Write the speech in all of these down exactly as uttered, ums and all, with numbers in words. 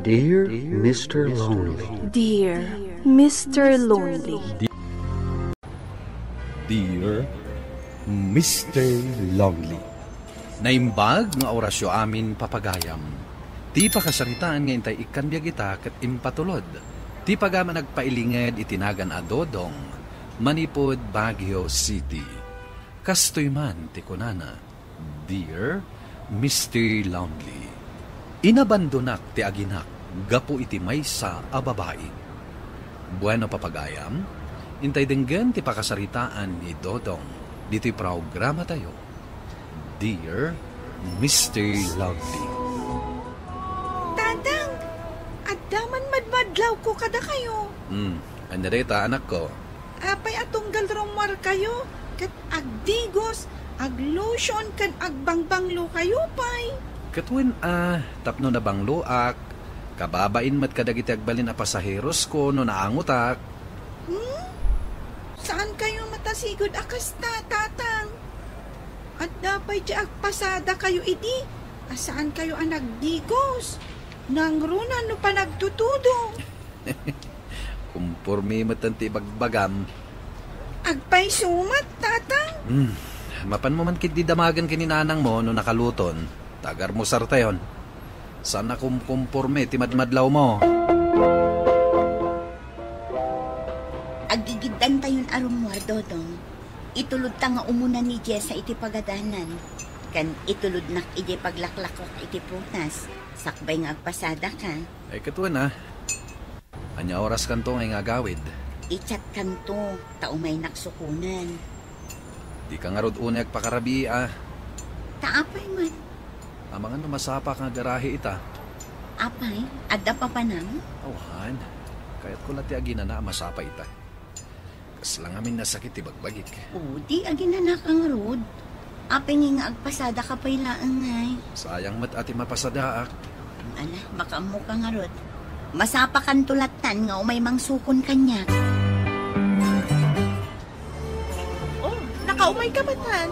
Dear Mister Lonely. Dear Mister Lonely. Dear Mister Lonely. Naimbag nga orasyo amin, papagayam. Ti pakasaritaan nga intay ikkan biag ita ket impatulod ti pagaman agpailinged iti nagan a Dodong manipud Baguio City. Kastoy man ti kunana, Dear Mister Lonely, inabandonak ti aginak gapu iti maysa a babai. Bueno, papagayam, intay denggen ti pakasaritaan ni Dodong ditoy programatayo, Dear Mister Lonely. Tatang, adda man madmadlawko kadakayo. Hmm, ania dayta, anakko? Apay a tunggal rummuarkayo, ket agdigos, aglotion, ken agbangbanglokayo pay? Ket wen a, tapno nabangloak, kababain met kadagiti agbalin a pasaherosko no naangotak. Hmm? Saankayo matasigud a kasta, Tatang? Adda pay ti agpasadakayo idi a saankayo a nagdigos, nangruna no panagtutudo. Kumporme met ti ibagbagam. Agpayso met, Tatang. Hmm. Mapanmo man ketdi damagen ken ni nanangmo no nakaluton, ta agarmusartayon. Saan a kumkumporme ti madmadlawmo. Aggigiddantayon a rummuar, Dodong. Itulodta nga umuna ni Jessa iti pagadalan. Ken itulodnak idiay paglaklakwak iti prutas, sakbay nga agpasadaka. Ay, ket wen a. Ania oraskanto nga agawid? I-chatkanto, ta umaynak sukonen. Dika ngarud unay agpakarabii a. Ta apay man? Amangan no masapak nga garahe ita. Apay, adda papanam? Awan. Kayatko la ti aginana a masapa ita. Kasla ngamin a sakit ti bagbagik. O, di aginanaka ngarud. Apay nga agpasadaka pay laeng ngay? Sayang met a ti mapasadaak. Ala, makaammoka ngarud. Masapakanto lattan nga umay mangsukon kaniak. Oh, nakaumayka met, Han?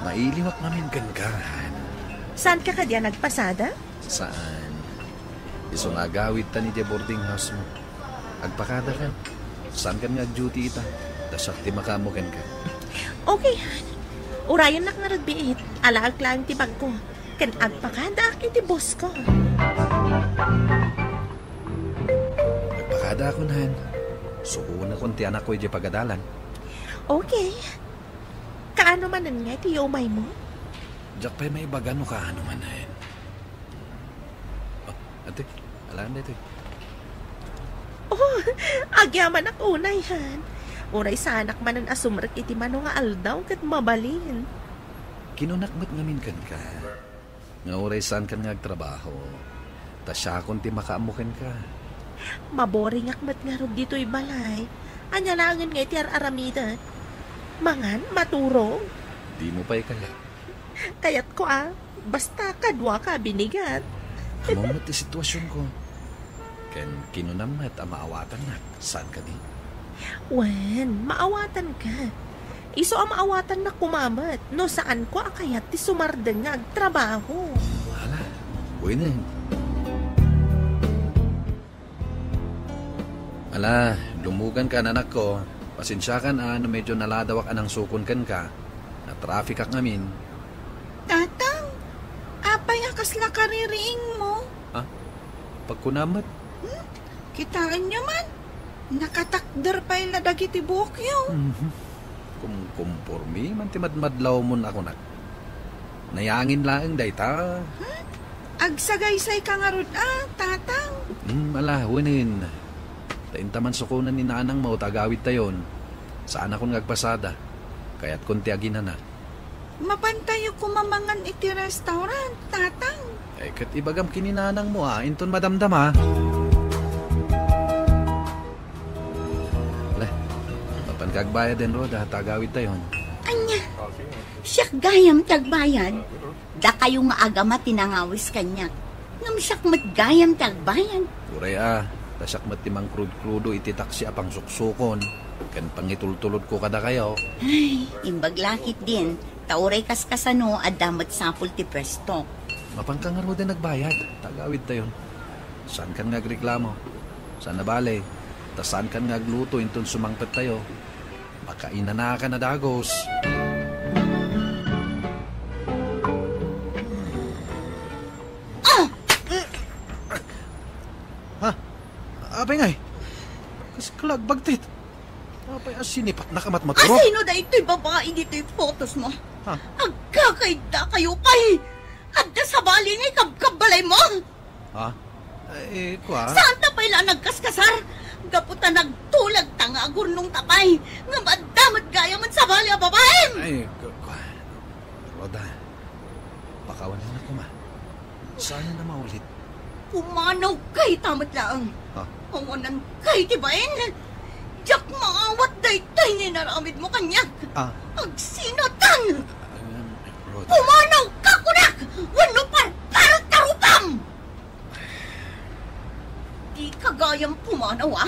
Mailiwak ngamin kenka, Han. Saanka kadi a nagpasada? Saan. Isu nga agawidtan idiay boarding house mo. Agpakadakan. Saankan nga ag-duty ita. Ta siak ti makaammo kenka. Okay, Han. Urayennak ngarud biit. Alaek laeng ti bagko. Ken agpakadaak iti boss ko. Agpakadaakon, Han. Sukonakon ti anakko idiay pagadalan. Okay. Kaano manen nga iti umaymo? Diak pay maibaga no kaano manen. Oh, ate, alaan daytoy. Oh, agyamanak unay, Han. Uray saanak manen a sumrek iti mano nga aldaw ket mabalin. Kinunak met ngamin kenka nga uray saankan nga agtrabaho, ta siakon ti makaammo kenka. Maboringak met ngarud ditoy balay. Ania laengen nga iti ar-aramidek? Mangan, maturog? Dimo pay kayat? Kayatko a. Basta kaduaka a binigat. Ammom met ti situasionko. Ken kinunam met a maawatannak, saan kadi? Wen, maawatanka. Isu a maawatannak koma met no saanko a kayat ti sumardeng nga agtrabaho. Ala, wen. Ala, dummugankan, anakko. Pasensiakan a no medyo naladawak a nangsukon kenka. Natrafikak ngamin. Tatang, apay a kasla kaririingmo? Ha? Pagkunam met? Hmm? Kitaenyo man, nakatakder pay la dagiti buokyo. Mhm. Kumkumpormi man ti madmadlawmon a kunak. Nayangin laeng dayta. Hmm? Agsagaysayka ngarud a, Tatang? Hmm, ala, wenen. Ta inta man sukonan ni nanangmo ta agawidtayon. Saanakon nga agpasada. Kayatkon ti aginana. Mapantayo koma mangan iti restaurant, Tatang? Ay, ket ibagam ken ni nanangmo a, inton madamdama. Ala, mapanka agbayad, Rhoda, ta agawidtayon. Ania? Siak gayam ti agbayad. Dakayo nga agama ti nangawis kaniak. Ngem siak met gayam ti agbayad. Uray a, ta siak met ti mangkrudkrudo iti taksi a pangsuksukon ken pangitultulodko kadakayo. Ay, imbag la ketdin, ta uray kaskasano, adda met sapul ti pwesto. Mapanka ngaruden agbayad, ta agawidtayon. Saankan nga agreklamo. Saan a bale, ta saankan nga agluto inton sumangpettayo. Makainanakan a dagus. Ah! Ha? Apay ngay? Kas-, kalagbagtit. Apay a sinipatnak a matmaturog? Asino daytoy babai ditoy photos mo? Ha? Agkakaidda kayo pay! Adda sabali nga ikabkabbalay mo! Ha? Eh, kua? Saan ta pay la nagkaskasar? Gapu ta nagtulag ta nga agurnong ta pay, nga madda met gayam sabali a babaem! Ay, ku-, kua. Rhoda, pakawanen na koma. Saan na maulit? Pumanaw kay ta met laeng. Ha? Awanan kay ti bain. Diak maawat daytoy nga inaramid mo kaniak. Ah. Agsinatan! Um, Rhoda. Pumanaw ka kunak! Wenno parparet ta rupam! Di ka gayam pumanaw, a?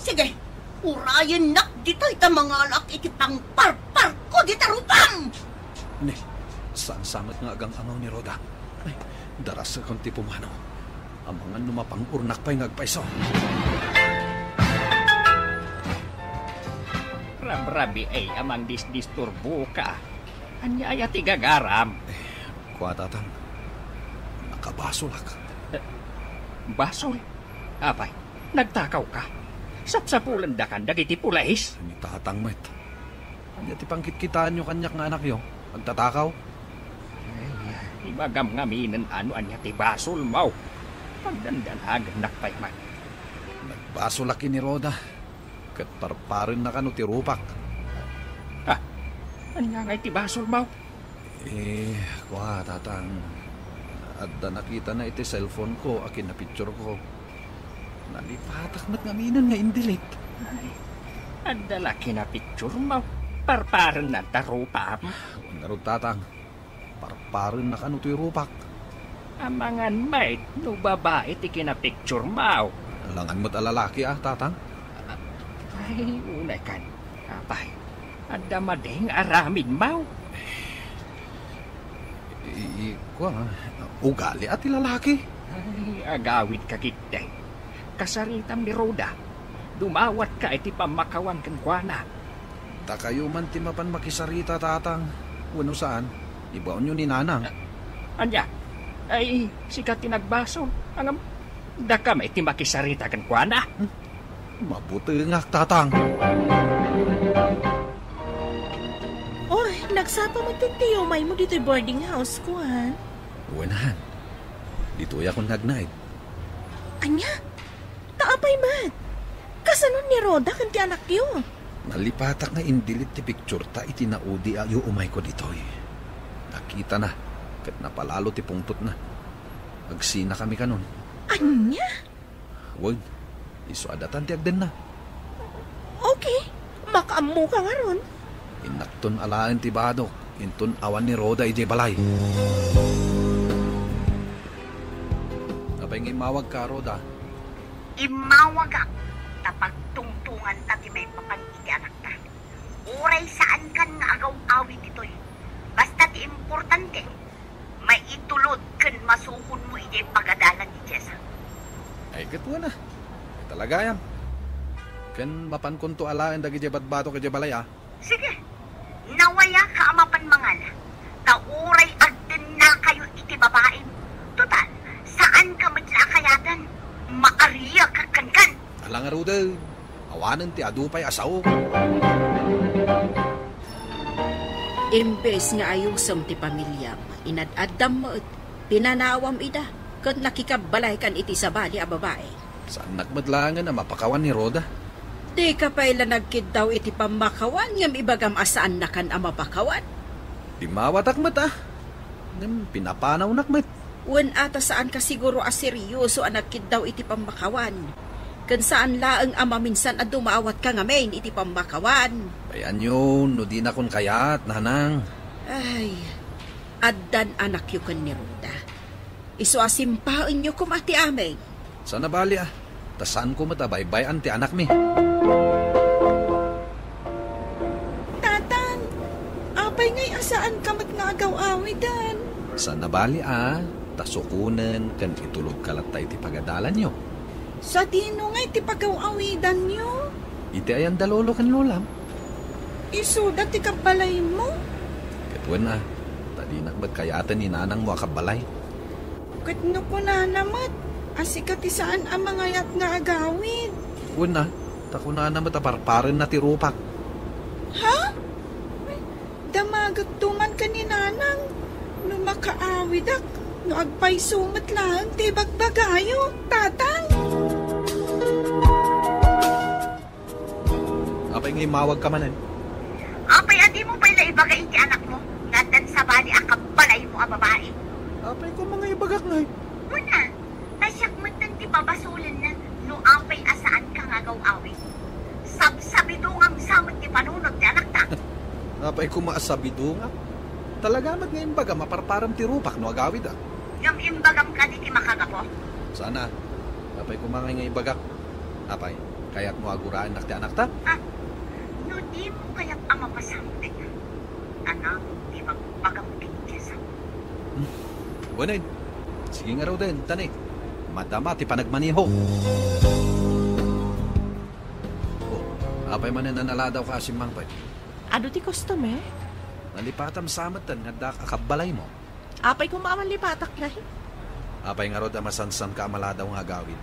Sige, urayennak ditoy ta mangalak iti pangparparko dita rupam! Ni, saan sa met nga agang-angaw ni Rhoda? Ay, darasekon ti pumanaw. Amangan no mapang-ornak pay nga agpayso. Rabrabiay a mangdisdisturboka. Ania aya ti gagaram? Eh, kua, Tatang. Nakabasolak. Eh, basol? Apay, nagtakaw ka? Sapsapulendakan dagiti pulais? Ni Tatang met. Ania ti pangkitkitaenyo kaniak nga anakyo? Agtatakaw? Ay, ibagam ngaminen a no ania ti basolmo. Pagdandanagennak pay man. Nagbasolak ken ni Rhoda, ket parparennaka no ti rupak. Ah, ania ngay ti basolmo? Eh, kua, Tatang, adda nakitana iti cellphone-ko a kinapicture-ko. Nalipatak met ngaminen nga in-delete. Ay, adda la kinapicturemo. Parparenna ta rupam. Wen ngarud, Tatang, parparennaka no toy rupak. Amangan met no babai ti kinapicturemo. Alangan met a lalaki, a, Tatang? Ay, unay kan. Apay, adda madi nga aramidmo? I-, i-, kua, ugali a ti lalaki. Ay, agawidka ketdi. Kasaritam ni Rhoda. Dumawatka iti pammakawan kenkuana. Dakayo man ti mapan makisarita, Tatang. Wenno saan, ibaonyo ni Nanang. Ania? Ay, sika ti nagbasol. Ngem, daka met ti makisarita kenkuana. Hmm? Mabutengak, Tatang. Oy, nagsapa met ti umaymo ditoy boarding house-ko, a? Wen, han. Ditoyak unay agnaed. Ania? Ta apay met? Kasano ni Rhoda ken ti anakyo? Nalipatak nga in-delete ti picture-ta iti naudi a iumayko ditoy. Nakitana, ket napalalo ti pungtotna. Agsinakami kanon. Ania? Wen, isu a datan ti agdenna. Okay, makaammoka ngarud. Innakton alaen ti badok inton awan ni Rhoda idiay balay. Apay nga immawagka, Rhoda? Immawagak ta pagtungtonganta ti maipapan iti anakta. Uray saankan nga agaw-awid ditoy. Basta ti importante, maitulod ken masukonmo idiay pagadalan ti tiesa. Ay, ket wen a. Ay, talagayam. Ken mapankonto alaen dagidiay badbadok idiay balay, a? Sige. Nawayaka a mapan mangala. Ta uray agdennakayo iti babaim. Total, saanka met la a kayaten. Maariak kenkan. Ala ngaruden. Awanen ti adu pay a sao. Imbes nga ayusem ti pamiliam, inad-addam met, pinanawam ida, ket nakikabbalaykan iti sabali a babai. Saannak met laengen a mapakawan ni Rhoda. Dika pay la nagkiddaw iti pammakawan ngem ibagam a saannakan a mapakawan. Dimmawatak met, a. Ngem pinapanawnak met. Wen a ta saanka siguro a seryoso a nagkiddaw iti pammakawan. Ken saan laeng a maminsan a dumawatka ngamin iti pammakawan. Bayanyo no dinakon kayat, nanang. Ay, addan anakyo ken ni Rhoda. Isu a simpaenyo koma ti amin. Saan a bali, a. Ta saanko met a baybay-an ti anakmi. Tatang, apay ngay a saanka met nga agaw-awiden? Saan a bali, a. Ta sukonen ken itulodka latta iti pagadalanyo. Sadino ngay ti pagaw-awidanyo? Iti ayan da lolo ken lolam. Isuda ti kabbalaymo? Ket wen a, ta dinak met kayaten ni nanangmo a kabbalay. Ket no kunana met a sika ti saan a mangayat nga agawid. Wen a, ta kunana met a parparenna ti rupak. Ha? Damagekto man ken ni nanang no makaawidak, no agpayso met laeng ti ibagbagayo, Tatang. Apay nga immawagka manen? Apay a dimo pay la ibaga iti anakmo nga addan sabali a kabbalaymo a babai? Apay koma nga ibagak ngay? Wen a, ta siak metten ti pabasolenna no apay a saanka nga agaw-awid. Sabsabidongam sa met ti panunot ti anakta. Apay koma a sabidongak? Talaga met nga imbagam a parparem ti rupak no agawid a. Ngem imbagam kadi ti makagapu? Sana. Apay koma nga ibagak? Apay, kayatmo a guraennak ti anakta? Ah, no dimo kayat a mapasambit, anam ti ibagbagam ken Jessa. Hmm. Wen a. Sige ngaruden, tani. Madama ti panagmaneho. Oh, apay manen a naladawka a simmangpet? Adu ti customer? Nalipatam sa metten nga addaak a kabbalaymo. Apay koma a malipatak ngay? Apay ngarud a masansanka a maladaw nga agawid?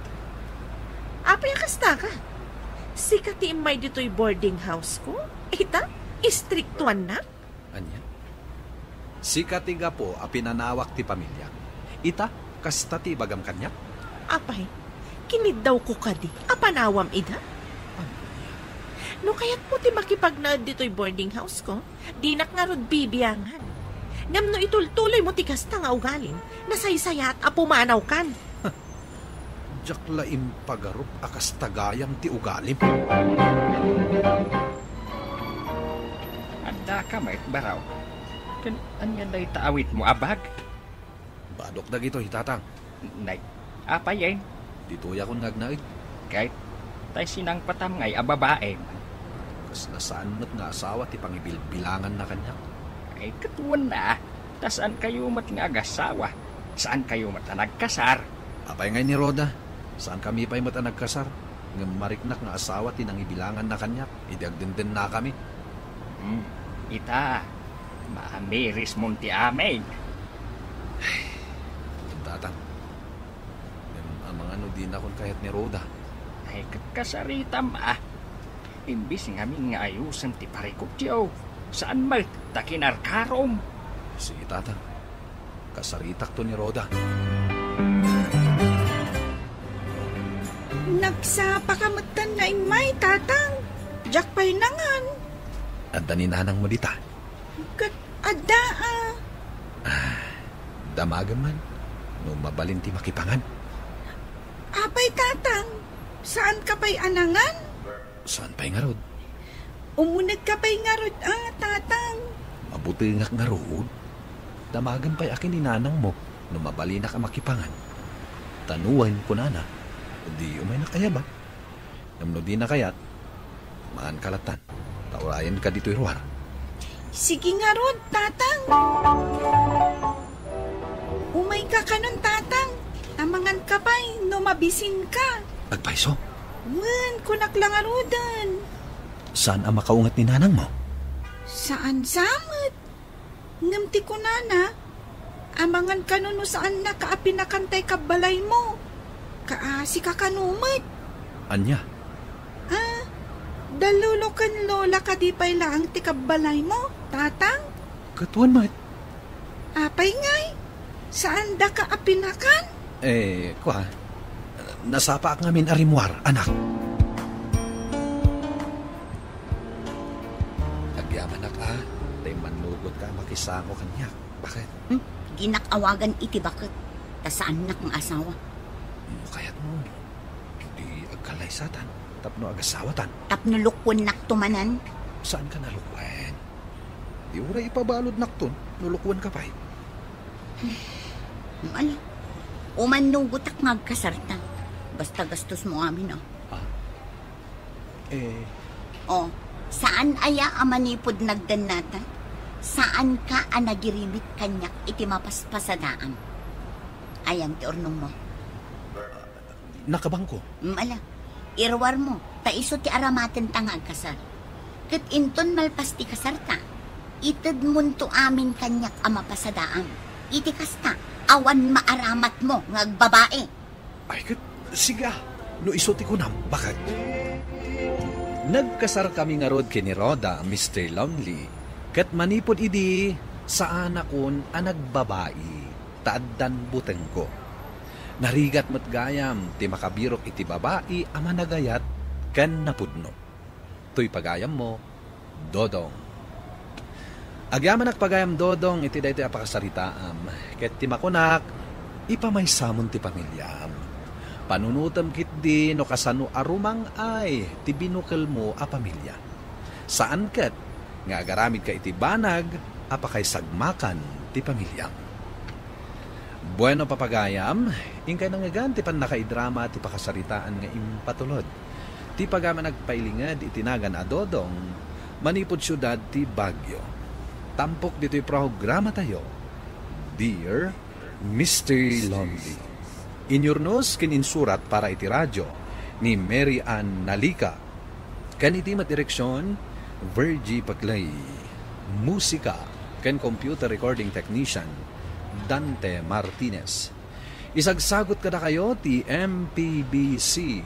Apay a kastaka? Sika ti immay ditoy boarding house ko? Ita, istriktuannak? Ania? Sika ti gapu a pinanawak ti pamiliak. Ita, kasta ti ibagam kaniak? Apay, kiniddawko kadi a panawam ida? Ania? No kayatmo ti makipagnaed ditoy boarding house ko, dinak ngarud bibiangan. Ngem no itultuloymo ti kasta nga ugalim, nasaysayaat a pumanawkan. Diak la impagarup a kasta gayam ti ugalim. Addaka met, baro. Ken ania dayta awitmo a bag? Badok dagitoy, Tatang. Nay, apayen? Ditoyakon nga agnaed. Ket, tay sinangpetam ngay a babaem? Kasla saan met nga asawa ti pangibilbilanganna kaniak. Ay, ket wen a, ta saankayo met nga agasawa. Saankayo met a nagkasar. Apay ngay ni Rhoda? Saankami pay met a nagkasar. Ngem mariknak nga asawa ti nangibilanganna kaniak idi agdendennakami. Hmm, ita, maamirismon ti amin. Tatang, ngem amangan no dinakon kayat ni Rhoda? Ay, ket kasaritam a. Imbis ngamin nga ayusen ti parikutyo, saan met ta kinarkarom? Sige, Tatang. Kasaritakto ni Rhoda. Nagsapaka metten nga immay, Tatang. Diak pay nangan. Adda ni nanangmo dita? Ket adda a. Ah, damagem man no mabalin ti makipangan. Apay, Tatang, saanka pay a nangan? Saan pay ngarud? Umunegka pay ngarud a, Tatang. Mabutengak ngarud. Damagem pay a ken ni nanangmo no mabalinak a makipangan. Ta no wen, kunana, di umaynak a yaba. Ngem no dina kayat, maanka lattan, ta urayenka ditoy ruar. Sige ngarud, Tatang. Umayka kanon, Tatang, ta manganka pay no mabisinka. Agpayso? Wen, kunak la ngaruden. Saan a makaunget ni nanangmo? Saan sa met. Ngem ti kunana, amangan kano no saannak a pinakan tay kabbalaymo. Kaasika kano met. Ania? Ah, da lolo ken lola kadi pay laeng ti kabbalaymo, Tatang? Ket wen met. Apay ngay? Saandaka a pinakan? Eh, kua, nasapaak ngamin a rimmuar, anak. Agyamanak a, ta immannugotka a makisango kaniak. Baket? Hmm? Dinak awagan iti baket, ta saannak nga asawa. No kayatmo, di agkalaysatan, tapno agasawatan. Tapno lukuennakto manen? Saanka a lukuen? Di uray ipabaludnakton, no lukuenka pay. Ala, umannugotak nga agkasarta. Basta gastosmo amin, a. Ah? Eh. O, saan aya a manipud nagdennata? Saanka a nagirimit kaniak iti mapaspasadaam? Ayan ti urnongmo. Nakabangko. Mm, ala, iruarmo, ta isu ti aramatenta nga agkasar. Ket inton malpas ti kasarta, itedmonto amin kaniak a mapasadaam. Iti kasta, awan maaramatmo nga agbabai. Ay, ket, siga, no isu ti kunam, bakay. Nagkasarkami ngarud ken ni Rhoda, Mister Lonely, ket manipud idi, saanakon a nagbabai, ta addan butengko. Narigat met gayam ti makabirok iti babai a managayat ken napudno. Toy pagayammo, Dodong. Agyamanak pagayam, Dodong, iti daytoy a pakasaritaam, ket ti makunak, ipamaysamon ti pamiliam. Panunotem ketdi no kasano a rumang-ay ti binukelmo a pamilia. Saan ket nga agaramidka iti banag a pakaisagmakan ti pamiliam. Bueno, papagayam, inkay nangngegan ti pannakaidrama ti pakasaritaan nga impatulod ti pagayam a nagpailinged iti nagan a Dodong manipud siudad ti Baguio. Tampok ditoy programatayo, Dear Mister Lonely. Inyurnos ken insurat para iti radyo ni Mary Ann Nalica. Ken iti met direksion, Virgie Paclay. Musika ken computer recording technician, Dante Martinez. Isagsagot kadakayo ti M P B C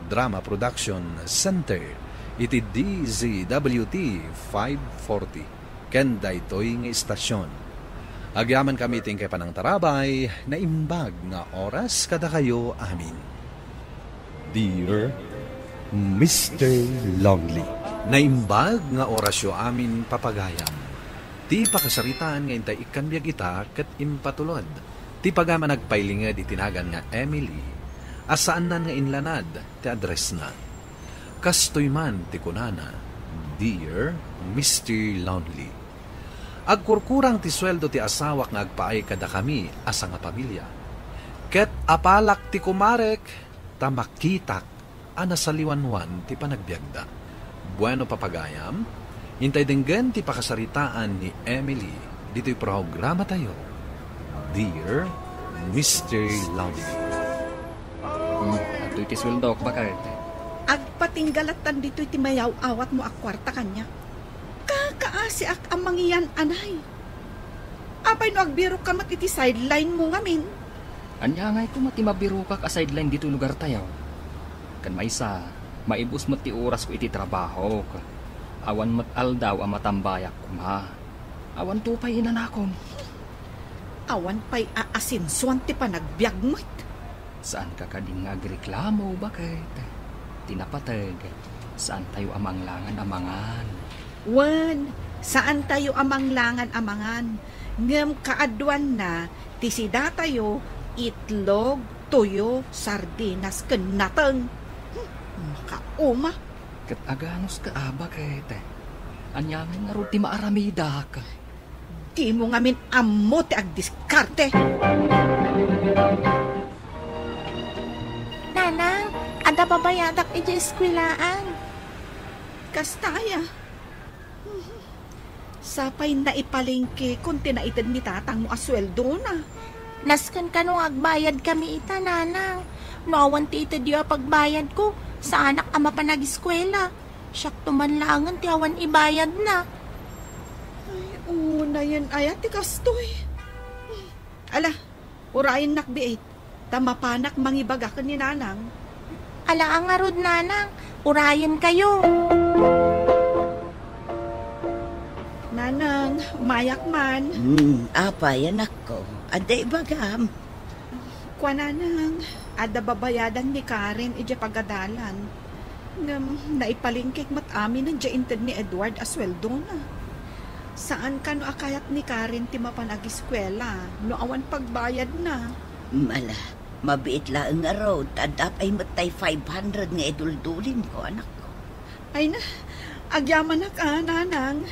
Drama Production Center iti D Z W T five forty ken daytoy nga istasyon. Agyamankami iti inkay panangtarabay, naimbag nga oras kadakayo amin. Dear Mister Lonely. Naimbag nga orasyo amin, papagayam. Ti pakasaritaan nga intay ikkan biag ita ket impatulod ti pagayam a nagpailinged iti nagan nga Emily, a saannan nga inlanad ti addressna. Kastoy man ti kunana, Dear Mister Lonely, agkurkurang ti sueldo ti asawak nga agpaay kadakami a sangapamilia. Ket apalak ti kumarek ta makitak a nasaliwanwan ti panagbiagda. Bueno, papagayam, intay denggen ti pakasaritaan ni Emily ditoy programatayo, Dear Mister Lonely. Hmm, adtoy ti sueldok, baket. Agpatinggalattan ditoy ti mayaw-awatmo a kuarta kaniak. Kakaasiak a mangiyan-anay. Apay no agbirokka met iti sideline mo ngamin? Ania ngay koma ti mabirokak a sideline ditoy lugartayo? Ken maysa, maibus met ti orasko iti trabahok. Awan met aldaw a matambayak koma. Awanto pay inanakom. Awan pay aasensoan ti panagbiag met. Saanka kadi nga agreklamo, baket? Ti napateg, saantayo a manglangan a mangan. Wen, saantayo a manglangan a mangan, ngem kaaduanna ti sidatayo, itlog, tuyo, sardinas, ken nateng. Hmm, makauma. Ket aganuska a, baket? Ania ngay ngarud ti maaramidak? Dimo ngamin ammo ti agdiskarte. Nanang, adda babayadak idiay eskwelaan. Kasta aya? Sapay naipalengkekon ti naited ni tatangmo a sueldona. Nasken kano nga agbayadkami ita, nanang. No awan ti itedyo a pagbayadko, saanak a mapan agiskuela. Siakto man laengen ti awan ibayadna. Ay, unayen aya ti kastoy. Ala, urayennak biit, ta mapanak mangibaga ken ni nanang. Ala a ngarud, nanang, urayenkayo. Nanang, umayak man. Hmm, apay, anakko, adda ibagam? Kuananang, adda babayadan ni Karen idiay pagadalan. Ngem naipalengkek met aminen diay inted ni Edward a sueldona. Saan kano a kayat ni Karen ti mapan agiskuela no awan pagbayadna. Mala, mabiit laeng ngarud, ta adda pay met tay five hundred nga iduldulinko, anakko. Ay na, agyamanak a, nanang.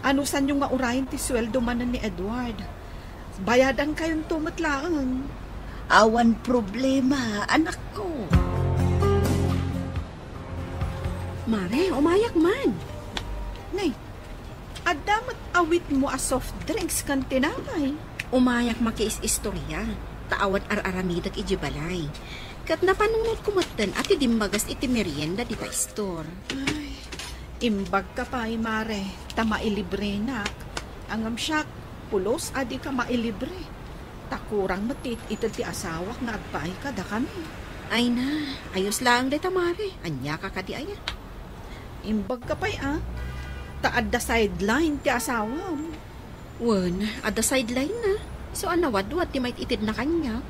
Anusanyo nga urayen ti sueldo manen ni Edward? Bayadankayonto met laeng. Awan problema, anakko. Mare, umayak man. Nay, adda met awitmo a soft drinks ken tinapay. Umayak makiis-istorya. ta awan ar-aramidek idiay balay. Ket napanunotko metten a ti dimmagas iti merienda dita istor. Ay, imbagka pay, Mare, ta mailibrenak. Ngem siak, pulos a dika mailibre. Ta kurang met ti it-ited ti asawak nga agpaay kadakami. Ay na, ayos laeng dayta, Mare. Ania ka kadi aya? Imbagka pay a, ta adda sideline ti asawam. Wen, adda sideline na. So, a nawadwad ti maititid na kaniak.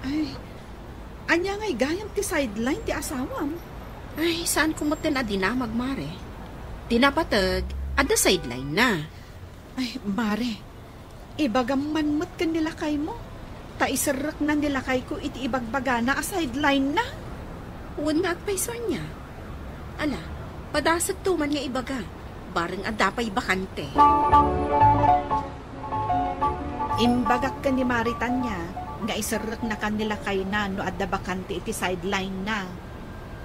Ay, ania ngay gayam ti sideline ti asawam? Ay, saanko metten a dinamag, Mare. Ti napateg, adda sideline na. Ay, Mare, ibagam man met ken ni lakaymo, ta iserrekna ni lakayko iti ibagbagana a sideline na. Wen nga agpayso ania? Ala, padasek to man nga ibaga, bareng adda pay bakante. Imbagak ken ni Mare Tania nga iserrekna kan ni lakayna no adda bakante iti sideline na.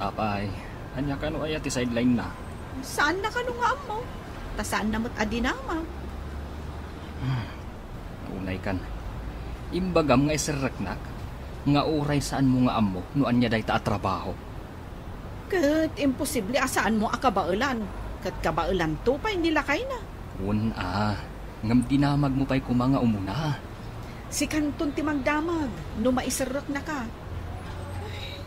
Apay, ania kano aya ti sideline na? Saanna kano nga ammo? Ta saanna met a dinamag. Hmm. Unay kan. Imbagam nga iserreknak, nga uray saanmo nga ammo no ania dayta a trabaho. Ket imposible a saanmo a kabaelan, ket kabaelanto pay ni lakayna. Wen a, ngem dinamagmo pay koma nga umuna. Sikanton ti magdamag no maiserreknaka. Ay,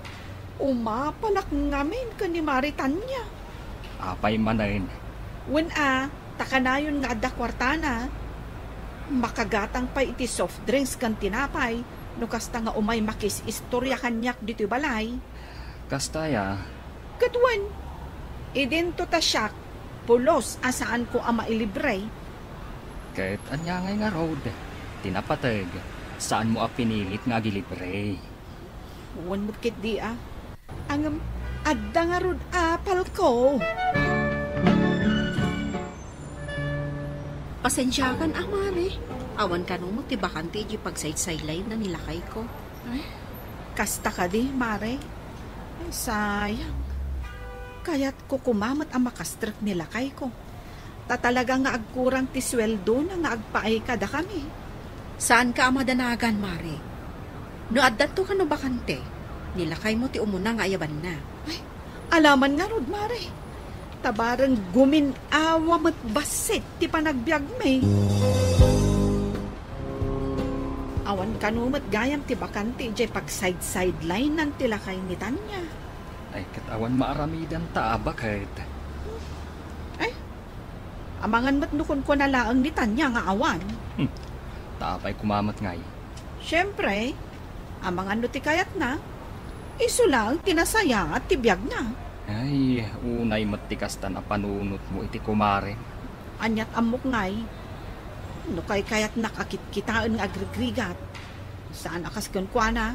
umapalak ngamin ken ni Mare Tania. Apay manen? Wen a, ta kanayon nga adda kuartana. Makagatang pay iti soft drinks ken tinapay no kasta nga umay makis-istoria kaniak ditoy balay. Kasta aya? Ket wen, idinto ta siak, pulos a saanko a mailibre. Ket ania ngay ngarud? Ti napateg, saanmo a pinilit nga agilibre. Wen met ketdi a. Ngem, adda ngarud apalko. Pasensiakan a, Mare. Awan kano met ti bakante idiay pagsideline na ni lakayko. Ay, kasta kadi, Mare? Ay, sayang. Kayatko koma met a makastrek ni lakayko. Ta talaga nga agkurang ti sueldona nga agpaay kadakami. Saanka a madanagan, Mare. No addanto kano bakante, ni lakaymo ti umuna nga ayabanna. Ay, alaman ngarud, Mare. Ta bareng gumin-awa met bassit ti panagbiagmi. Awan kano met gayam ti bakante idiay pagsidesidelinan ti lakay ni Tania. Ay, ket awan maaramidan ta a baket. Ay, amangan met no kunkuana laeng ni Tania nga awan. Hmm. Ta apay koma met ngay? Siempre, amangan no ti kayatna, isu laeng ti nasayaat ti biagna. Ay, unay met ti kastan a panunotmo iti kumarem. Aniat ammok ngay? No kaykayatnak a kitkitaen nga agrigrigat, saan a kas kenkuana.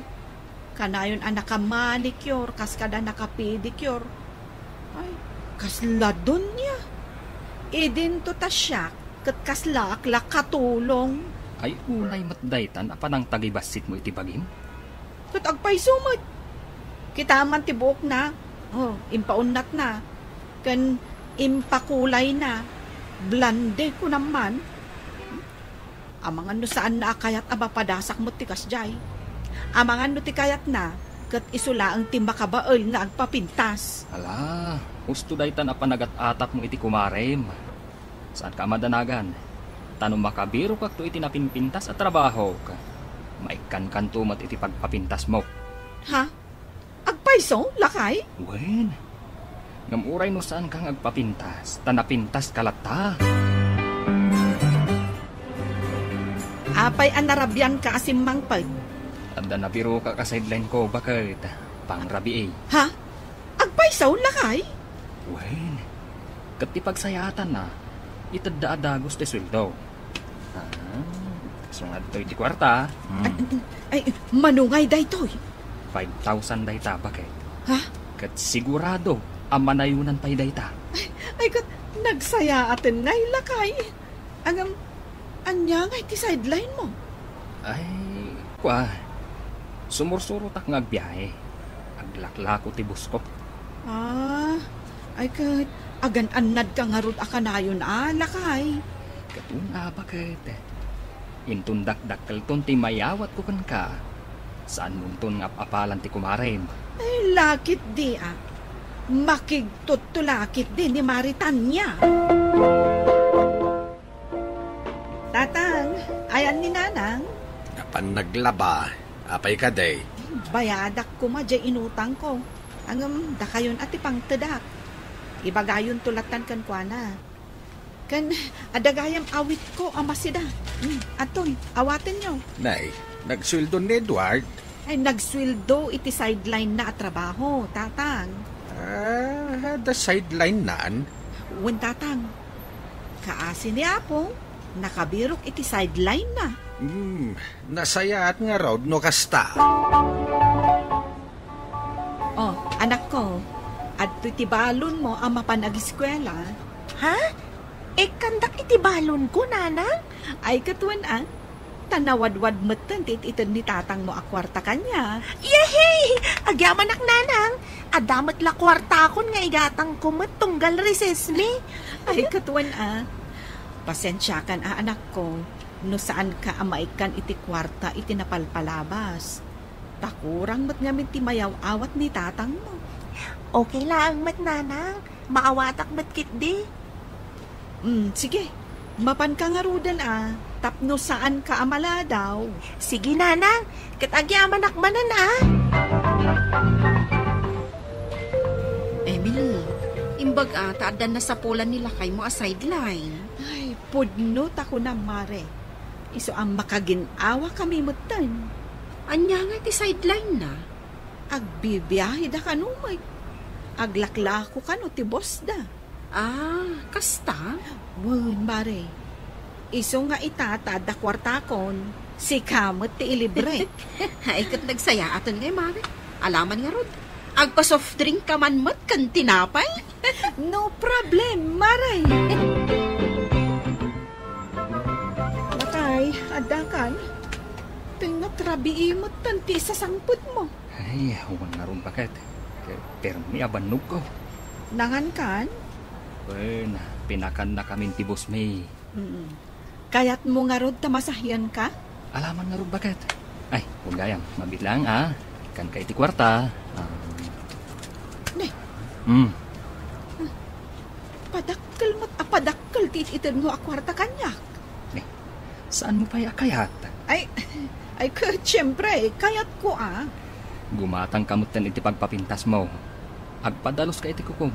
Kanayon a nakamanicure kas kada nakapedicure. Ay, kasla donia. Idinto ta siak ket kaslaak la katulong. Ay, unay met daytan a panangtagibassitmo iti bagim? Ket agpayso met. Kitaem man ti buokna. Oh, impaunnatna. Ken impakulayna. Blonde kunam man. Amangan no saanna a kayat a mapadasak met ti kasdiay. Amangan no ti kayatna, ket isu laeng ti makabael nga agpapintas. Ala, husto daytan a panagat-atapmo iti kumarem. Saanka a madanagan, ta no makabirokakto iti napinpintas a trabahok, maikkankanto met iti pagpapintasmo. Ha? Agpayso, lakay? Wen. Ngem uray no saanka nga agpapintas, ta napintaska latta. Apay a narabianka a simmangpet? Adda nabirokak a sideline ko, baket. Pangrabii. Ha? Agpayso, lakay? Wen. Ket ti pagsayaatanna, itedda a dagus ti sueldo. Ah, isu nga adtoy ti kuarta. Hmm. Ay, ay, mano ngay daytoy? Five thousand dayta, baket. Ha? Ket sigurado a manayonan pay dayta. Ay, ay, ket nagsayaaten ngay, lakay. Ngem, ania ngay ti sideline mo? Ay, kua, sumursurotak nga agbiahe. Aglaklako ti busko. Ah, ay ket, agan-annadka ngarud a kanayon a, lakay. Ket wen a, baket. Inton dakdakkelton ti mayawatko kenka, Saanmonton nga ap-apalan ti kumarem. Ay, lakit di, ah. Makigtutto lakit di ni Maritania. Tatang, ayan ni Nanang? Napan naglaba. Apay kadi? Bayadak koma jay inutangko. Ngem, dakayon a ti pangtedak. Ibagayonto lattan kenkuana. Ken adda gayam awitko a masida. Hmm, atoy, awatenyo. Nay, nagsueldo ni Edward? Ay, nagsueldo iti sideline na a trabaho, Tatang. Ah, adda sideline nan? Wen, Tatang. Kaasi ni Apo, nakabirok iti sideline na. Hmm, nasayaat ngarud no kasta. Oh, anakko, adtoy ti balonmo a mapan agiskuela. Ha? Ikkandak iti balonko, Nanang? Ay, ket wen a, ta nawadwad metten ti it-ited ni tatangmo a kuarta kaniak. Yehey! Agyamanak, Nanang! Adda met la kuartakon nga igatangko met tunggal recess mi. Ay, ket wen a, pasensiakan a, anakko, no saanka a maikkan iti kuarta iti napalpalabas. Ta kurang met ngamin ti mayaw-awat ni tatangmo. Okay laeng met, Nanang. Maawatak met ketdi. Mm, sige. Mapanka ngaruden a, tapno saanka a maladaw. Sige, Nanang. Ket agyamanak manen a. Emily, imbag a, ta addan nasapulan ni lakaymo a sideline. Ay, pudno ta kunam, Mare. Isu a makagin-awa kami metten. Ania nga iti sideline na? Agbibiaheda kano met. Aglaklako kano ti boss da. Ah, kasta? Wen, Mare. Isu nga ita ta adda kuartakon, sika met ti ilibre. Ay, ket nagsayaaten ngay, Mare. Alaman ngarud, agpa-soft drink ka man met ken tinapay. No problem, Mare. Lakay, addakan. Tengnga trabii met tan ti isasangpetmo. Ay, awan ngarud baket. Ket permi a bannogko. Nangankan? Wen, pinakannakamin ti boss mi. Mm. Kayatmo ngarud ta masahianka? Alaman ngarud baket. Ay, wen gayam, mabiit lang, ah. Ikkanka iti kuarta. Ah. Ne. Hmm. Padakkel met a padakkel ti it-itedmo a kuarta kaniak. Ne. Saanmo pay a kayat? Ay, ay, ket, siempre, kayatko, ah. Gumatangka metten iti pagpapintasmo. Agpadaluska iti kukom,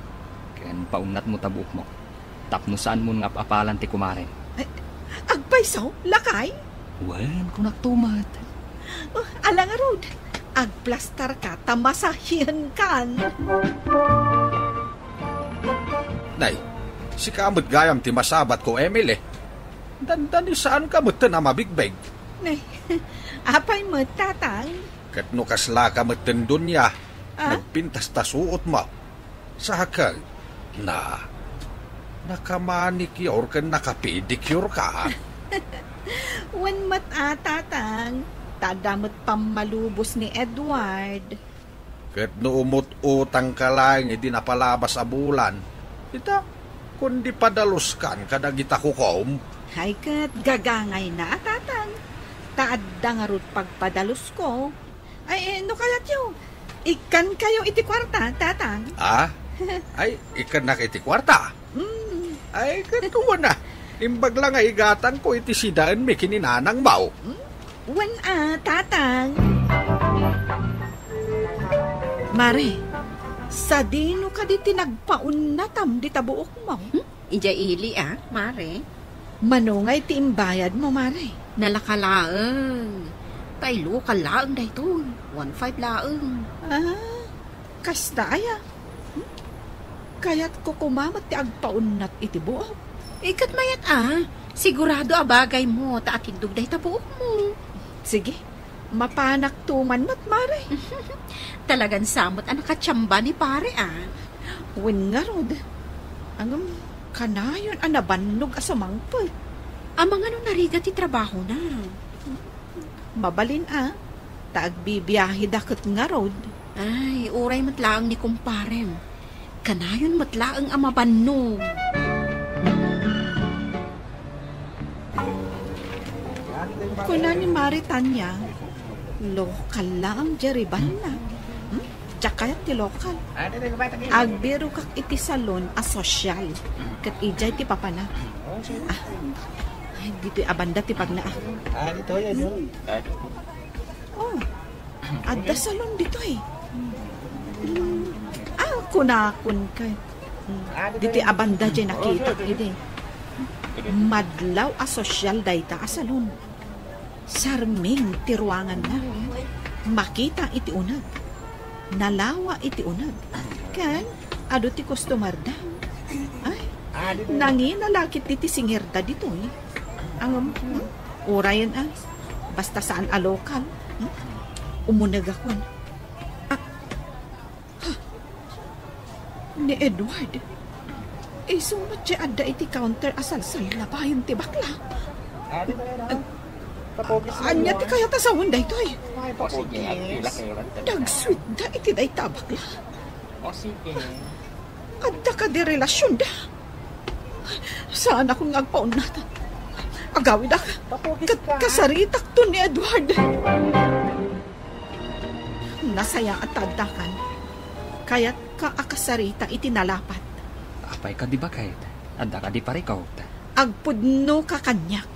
ken paunnatmo ta buokmo. Tapno saanmon nga ap-apalan ti kumarem. Ay, agpayso, lakay? Wen, kunakto met. Oh, ala ngarud, agplastarka ta masahienkan. Nay, sika met gayam ti masabatko, Emily. Dandani saanka metten a mabigbeg. Nay, apay met, tatang? Ket no kaslaka metten, Doña, ah? Nagpintas ta suotmo. Sakay na, nakamanicure ken nakapedicure ka. Wen met a, tatang, ta adda met pammalubos ni Edward. Ket no umut-utangka laeng idi napalabas a bulan, ita, kundi padaluskan kadagita kukom. Ay ket gagangayna a, tatang, ta adda ngarud pagpadalusko. Ay, eh, no kayatyo, ikkankayo iti kuarta, tatang. Ah? Ay, ikkannak iti kuarta? Mm. Ay, ket wen a. Imbag la nga igatangko iti sidaenmi ken ni nanangmo. Mm. Wen a, tatang. Mare, sadino kadi ti nagpaunnatam dita buokmo? Hmm? Idiay ili, a, Mare? Mano ngay ti imbayadmo, Mare? Nalaka laeng. Ta ilocal laeng daytoy. One five laeng. Ah, kasta aya? Hmm? Kayatko koma met ti agpaunnat iti buok. Iket mayat a, sigurado a bagaymo ta akiddog dayta buokmo. Sige, mapanakto man met, Mare. Talagan sa met a nakatiamba ni Pare, a. Wen ngarud, ngem kanayon a nabannog a sumangpet. Amangan no narigat ti trabahona? Mabalin a, ta agbibiaheda ket ngarud. Ay, uray met laeng ni kumparem. Kanayon met laeng a mabannog. Kuna ni Mare Tania, Lokal laeng, Jerry, banna. Hmm? Diak kayat ti lokal. Agbirokak iti salon a sosyal. Ket idiay ti papanak. Ah, ay, ditoy a banda ti pagnaak. Oh, adda salon ditoy. Hmm. Ah, kunakon kay. Hmm. Ditoy a banda diay nakitak idi. Madlaw a sosyal dayta a salon. Sarming ti ruanganna. Makita iti uneg. Nalawa iti uneg. Ken adu ti customerda. Ay, nangina la ketdi ti singerda ditoy. Ngem, hmm? Urayen a. Basta saan a lokal. Hmm? Umunegakon. Ah, Ha? Ni Edward. Isu met ti adda iti counter a salsallabayen ti bakla. Ania ti kayat a sawen daytoy? Dagsuitda iti dayta a bakla. Adda kadi relasionda? Saanakon nga agpaunatan. Agawidak. Ket kasaritakto ni Edward. Nasayaat ta addakan. Kayatka a kasarita iti nalapat. Apay kadi, baket? Adda kadi parikut? Agpudnoka kaniak.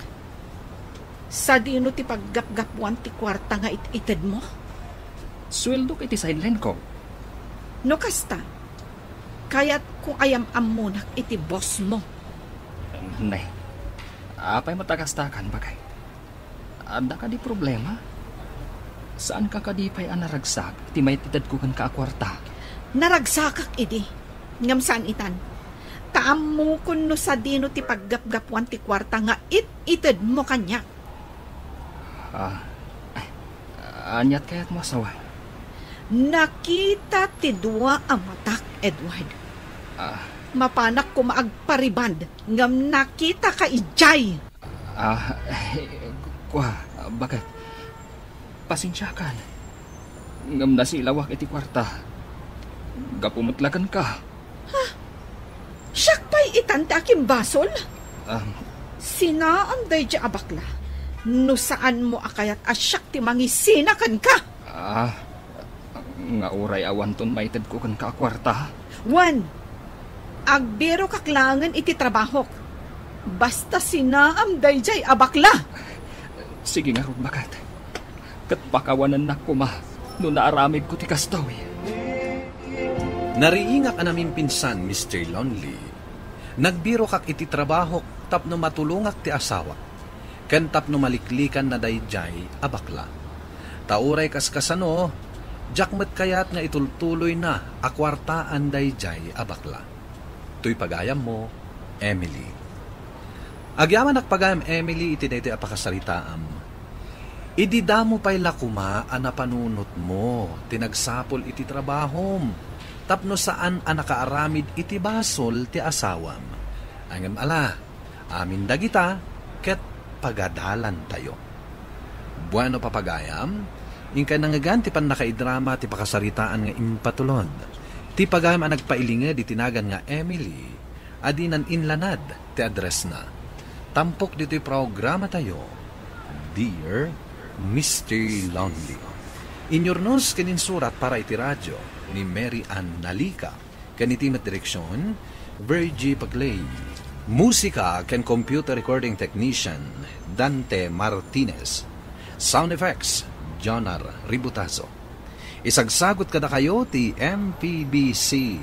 Sadino ti paggapgapuan ti kuarta nga it-itedmo? Sueldok iti sideline ko. No kasta, kayatko a yam-ammonak iti bossmo. Ne, apay met a kastakan, baket? Adda kadi problema? Saanka kadi pay a naragsak iti maitedko kenka a kuarta? Naragsakak idi, ngem saan itan. Ta ammokon no sadino ti paggapgapuan ti kuarta nga it-itedmo kaniak. Ah, aniat kayatmo a sawen? Nakita ti dua a matak, Edward. Ah. Mapanak koma agpariband, ngem nakitaka idiay. Ah, kua, baket? Pasensiakan. Ngem nasilawak iti kuarta. Gapu met la kenka. Ha? Siak pay itan ti akimbasol? Um. Sinaam daydiay a bakla. No saanmo a kayat a siak ti mangisina kenka. Ah, nga uray awanton maitedko kenka a kuarta? Wen, agbirokak laengen iti trabahok. Basta sinaam daydiay a bakla. Sige ngarud, baket. Ket pakawanennak koma no naaramidko ti kastoy. Nariingak a namimpinsan, Mister Lonely. Nagbirokak iti trabahok tapno matulongak ti asawak, ken tapno maliklikanna daydiay a bakla. Ta uray kaskasano, diak met kayat nga itultuloyna a kuartaan daydiay a bakla. Toy pagayammo, Emily. Agyamanak pagayam, Emily, iti daytoy a pakasaritaam. Idi damo pay la koma a napanunotmo ti nagsapul iti trabahom tapno saan a nakaaramid iti basol ti asawam. Ngem ala, amin dagita ket pagadalantayo. Bueno, papagayam, inkay nangngegan ti pannakaidrama ti pakasaritaan nga impatulod. Ti pagayam a nagpailinged iti nagan nga Emily, a dinan inlanad ti addressna. Tampok ditoy programatayo, Dear Mister Lonely. Inyurnos ken insurat para iti radio ni Mary Ann Nalica. Ken iti met direksion, Virgie Paclay. Musika ken computer recording technician, Dante Martinez. Sound effects, Jonar Ributazo. Isagsagut kadakayo ti M P B C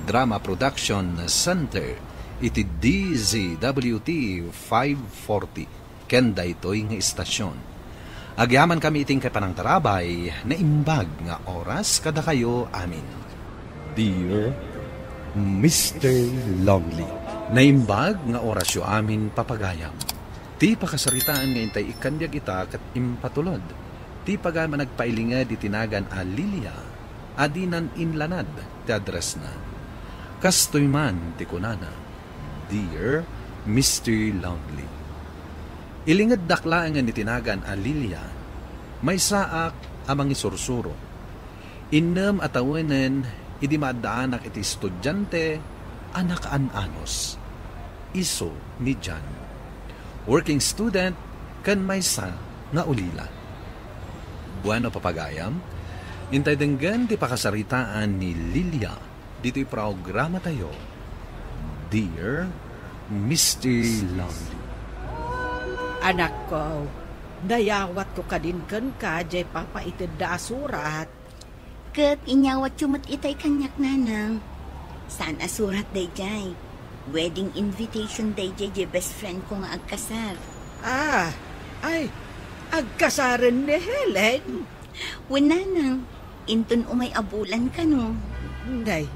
Drama Production Center iti D Z W T five forty. Ken daytoy nga istasion. Agyamankami iti inkay panangtarabay, naimbag nga oras kadakayo amin. Dear Mister Lonely. Naimbag nga orasyo amin, papagayam. Ti pakasaritaan nga intay ikkandiag ita ket impatulod. Ti pagayam a nagpailinged iti nagan a Lilia, a dinan inlanad ti addressna. Kastoy man ti kunana, Dear Mister Lonely. Ilingeddak laengen iti nagan a Lilia, maysaak a mangisursuro. Innem a tawenen idi maaddaanak iti estudiante a nakaan-anos, isu ni Jan. Working student ken maysa nga ulila. Bueno, papagayam, intay denggen ti pakasaritaan ni Lilia ditoy programatayo, Dear Mister Lonely. Anakko, nayawatko kadin kenka jay papaitedda a surat. Ket inyawatyo met itay kaniak, nanang. Saan a surat dayjay? Wedding invitation dayjay jay best friend ko nga agkasar. Ah, ay, agkasaren ni Helen? Wen, nanang, inton umay a bulan kano. Nay,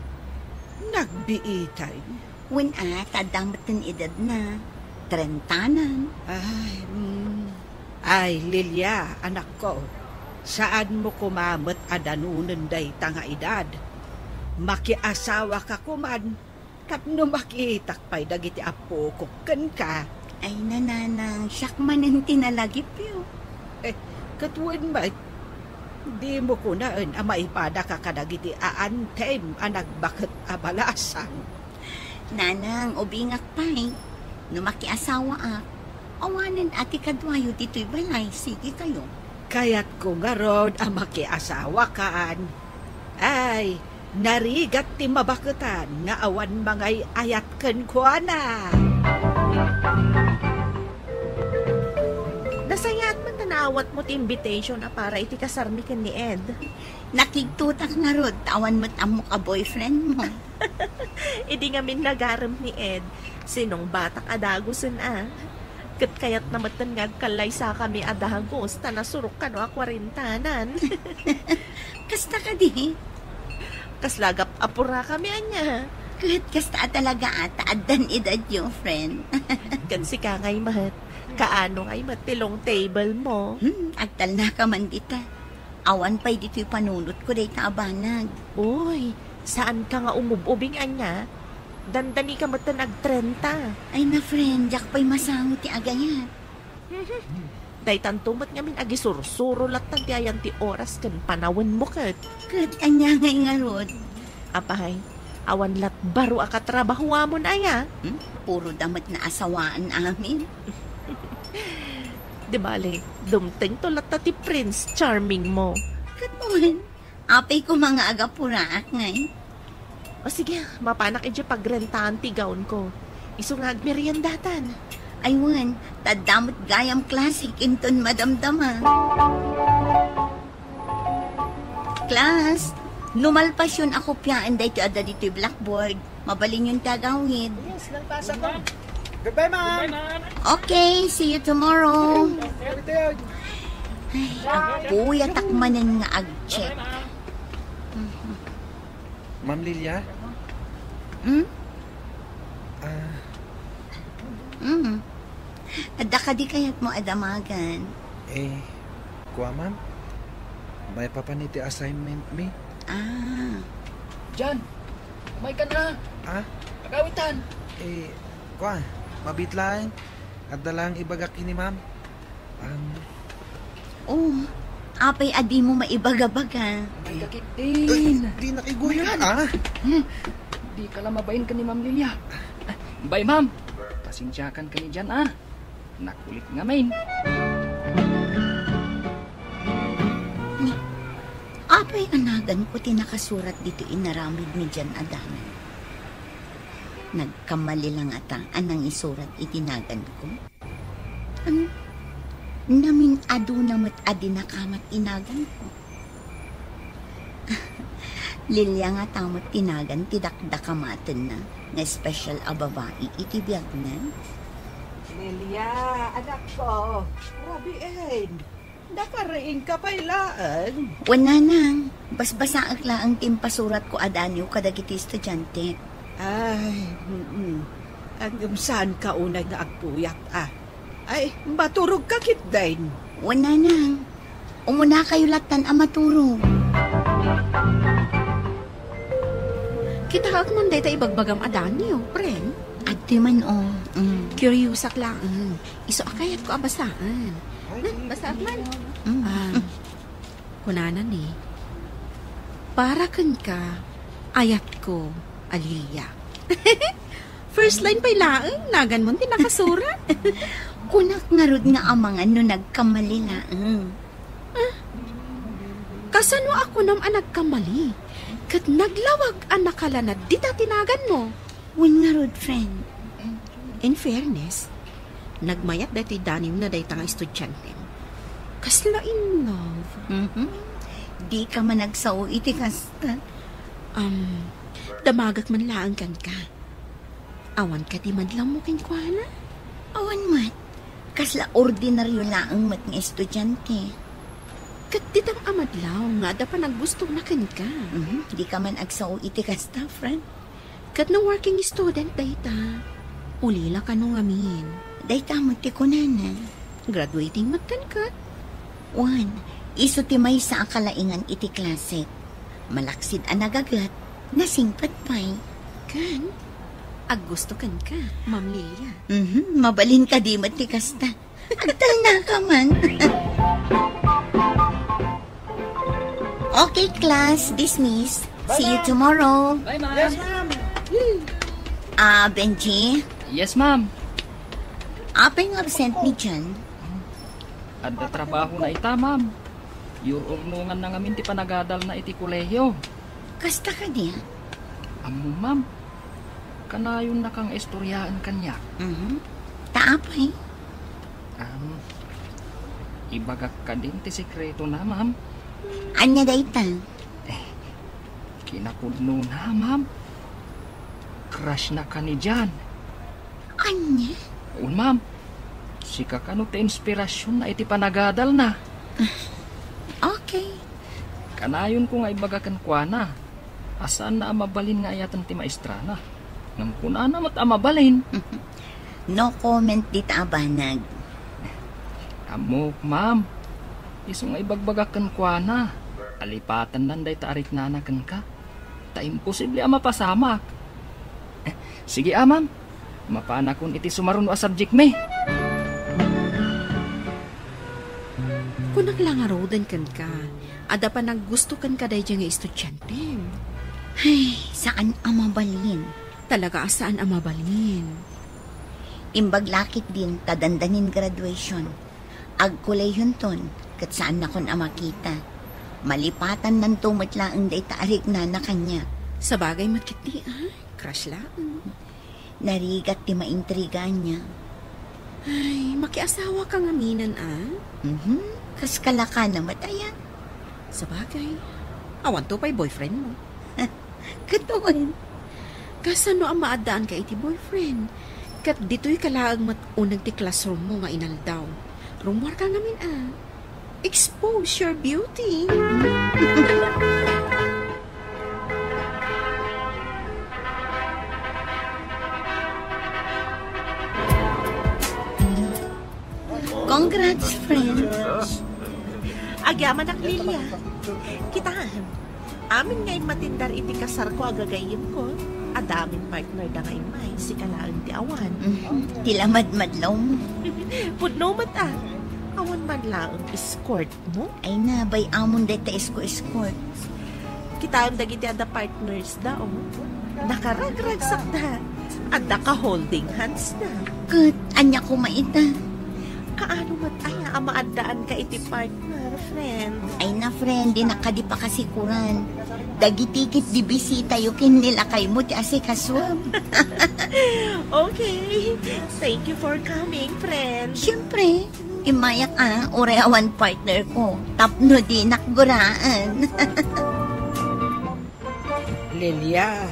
nagbiitay. Wen a, ta adda metten edadna. Trentanan. Ay, mm. Ay, Lilia, anakko, saanmo koma met a danonen dayta nga edad. Makiasawaka koman tapno makitak pay dagiti appokok kenka. Ay, nanang, siak manen ti nalagipyo. Eh, ket wen met, dimo kunaen a maipadaka kadagiti aantem a nagbaket a balasang. Nanang, ubingak pay. No makiasawaak, awanen a ti kaduayo ditoy balay, sige kayo. Kayatko ngarud a makiasawakan. Ay, narigat ti mabaketan nga awan mangay-ayat kenkuana. Nasayaat man ta naawatmo ti invitation a para iti kasarmi ken ni Ed. Nakigtotak ngarud ta awan met ammok a boyfriend mo. Idi ngamin nagarem ni Ed, sinungbatak a dagusen a. Ket kayatna metten nga agkallaysakami a dagus ta nasurok kano a kuarentanan. Kasta kadi? Kasla gap-apura kami ania. Ket kasta a talaga a ta addan edadyo, friend. Ken sika ngay met, kaano ngay met ti long table mo? Hmm, agtalnaka man dita. Awan pay ditoy panunotko dayta a banag. Uy, saanka nga umub-ubing ania? Dandanika metten agtrenta. Ay na, friend, diak pay masango ti agayat. Daytanto met ngamin agisursuro lattan ti ayan ti oras ken panawenmo ket. Ket ania ngay ngarud? Apay, awan lat baro a katrabahoamon aya? Hmm? Puro da met naasawaan amin. Di bale, dumtengto latta ti Prince Charming mo. Ket wen, apay koma nga agapuraak ngay? O sige, mapanak idiay pagrentaan ti gown ko. Isu nga agmeriendatan. Ay wen, ta adda met gayam classic inton madamdama. Class, no malpasyon a kopiaen daytoy adda ditoy blackboard, mabalinyon ti agawid. Yes, nalpasan ko. Goodbye, ma'am. Goodbye, ma'am. Okay, see you tomorrow. Everything. Ay, agpuyatak manen nga ag-check. Ma'am Lilia? Hmm? Ah. Hmm. Adda kadi kayatmo a damagan? Eh, kua, ma'am? Maipapan iti assignment mi. Ah. Jan, umay ka na. Ah? Agawitan. Eh, kua, mabit laeng. Adda laeng ibagak ken ni ma'am. Ang Oh, apay a dimo maibaga-baga? Ay, kakit din. Ay, di nakiguya, ah. Hmm. Di ka la mabain ken ni Ma'am Lilia. Bye, Ma'am. Pasensiakan ken ni Jan, ah. Nakulit ngamin. Apay a naganko ti nakasurat ditoy inaramid ni Jan a danag. Nagkamali la ngata a nangisurat iti naganko. Ano? Namin-aduna met a dinakamat ti naganko. Lilia ngata met ti nagan ti dakdakamatenna nga espesyal a babai iti biagna. Lilia, anakko, rabiin. Nakariingka pay laeng. Wen, nanang, basbasaek laeng ti impasuratko a daniw kadagiti estudiante. Ay, mm-mm. Ngem saanka unay nga agpuyat, a. Ay, maturogka ketdin. Wen, nanang, umunakayo lattan a maturog. Kitaek man dayta ibagbagam a daniw, friend. Adtoy man, o. Mm. Curiousak laeng. Isu a kayatko a basaen. Ay, na, basaek man. Mm. Ah, kunana ni, "Para kenka, ayatko, a Lilia." First line pay laeng, naganmon ti nakasurat. Kunak ngarud nga amangan no nagkamali laeng. Ah, Sano a kunam a nagkamali? Ket naglawag a nakalanad dita ti naganmo. Wen ngarud, friend. In fairness, nagmayat daytoy danimna dayta nga estudiantem. Kasla in love. Mhm. Dika man agsao iti kasta. Um, damagek man laeng kenka. Awan kadi madlawmo kenkuana? Awan met. Kasla ordinaryo laeng met nga estudiante. Ket ditam a madlaw nga adda panaggustona kenka. Mhm. Dika man agsao iti kasta, friend. Ket no working student dayta, ulila kano ngamin. Dayta met ti kunana. Graduating met kenka. Wen, isu ti maysa a kalaingan iti klasek. Malaksid a nagaget, nasingpet pay. Ken, aggusto kenka, Ma'am Lilia. Mhm, mabalin kadi met ti kasta. Agtalnaka man. Okay, class, dismiss. See you tomorrow. Bye, ma'am. Yes, ma'am. Ah, Benji? Yes, ma'am. Apay nga absent ni Jan? Adda trabahona ita, ma'am. Yururnonganna ngamin ti panagadalna iti kolehiyo. Kasta kadi? Ammom, ma'am. Kanayonnaka nga istoryaen kaniak. Mhm. Ta apay? Am, ibagak kadin ti sekretona, ma'am. Ania dayta? Eh, kinapudnona, ma'am. Crush na ka ni Jan. Ania? Wen, ma'am. Sika kano ti inspirasyon na iti panagadal na. Okay. Kanayon ko nga ibaga kenkuana a saan na a mabalin nga ayaten ti maestra na. Ngem kunana met a mabalin. No comment dita a banag. Ammok, ma'am. Isu nga ibagbagak kenkuana, alipatandan dayta a riknana kenka. Ta imposible a mapasamak. Eh, sige, a, ma'am. Mapanakon iti sumaruno a subject mi. Kunak la ngaruden kenka, adda panaggusto kenka daydiay nga estudiantem. Ay, saan a mabalin. Talaga a saan a mabalin. Imbag lakit din ta dandanin graduation. Agkolehionton, ket saannakon a makita. Malipatannanto met laeng dayta a riknana kaniak. Sabagay met ketdi, a? Crush laeng. Narigat ti maintriga ania. Ay, makiasawa ka ngaminen, a? Mhm. Kas kalakana met aya. Sabagay, awanto pay boyfriend mo. Katon. Kasano a maaddaan ka iti boyfriend? Ket ditoy ka laeng met uneg ti classroom mo nga inaldaw. Rummuar ka ngamin, a. Expose your beauty. Congrats, friend. Agyamanak, Lilia. Kitaem. Amin nga immatindar iti kasarko a gagayyemko, adda amin partner da nga immay, sika laeng ti awan. Mhm. Ti lamadmadlaw mo. Pudno met, a. Awan man laeng escort mo? Ay na, bay-amon dayta isko-escort. Kitaem dagiti adda partners da, o. Nakaragragsakda. Adda ka holding hands da. Ket, ania koma ita? Kaano met aya a maaddaan ka iti partner, friend? Ay na, friend, dinak kadi pakasikuran. Dagiti ket di bisitayo ken ni lakaymo ti asikasuam. Okay. Thank you for coming, friend. Siyempre. Immayak a, uray awan partner ko, tapno dinak guraen. Lilia,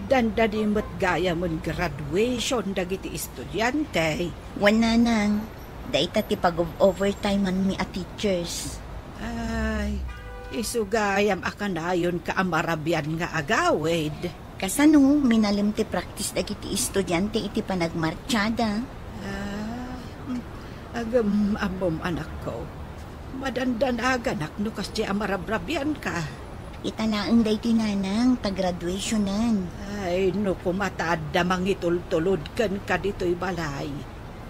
dandani met gayamen graduation dagiti estudiante. Wen, nanang, dayta ti pag-overtimeanmi a teachers. Ay, isu gayam a kanayonka a marabian nga agawid. Kasano, minalem ti practice dagiti estudiante iti panagmartsa da? Ah, mm, agem, ammom, anakko. Madandanaganak no kasdi a marabrabianka. Ita laeng daytoy, nanang, ta graduationan. Ay, no koma ta adda mangitultulod kenka ditoy balay.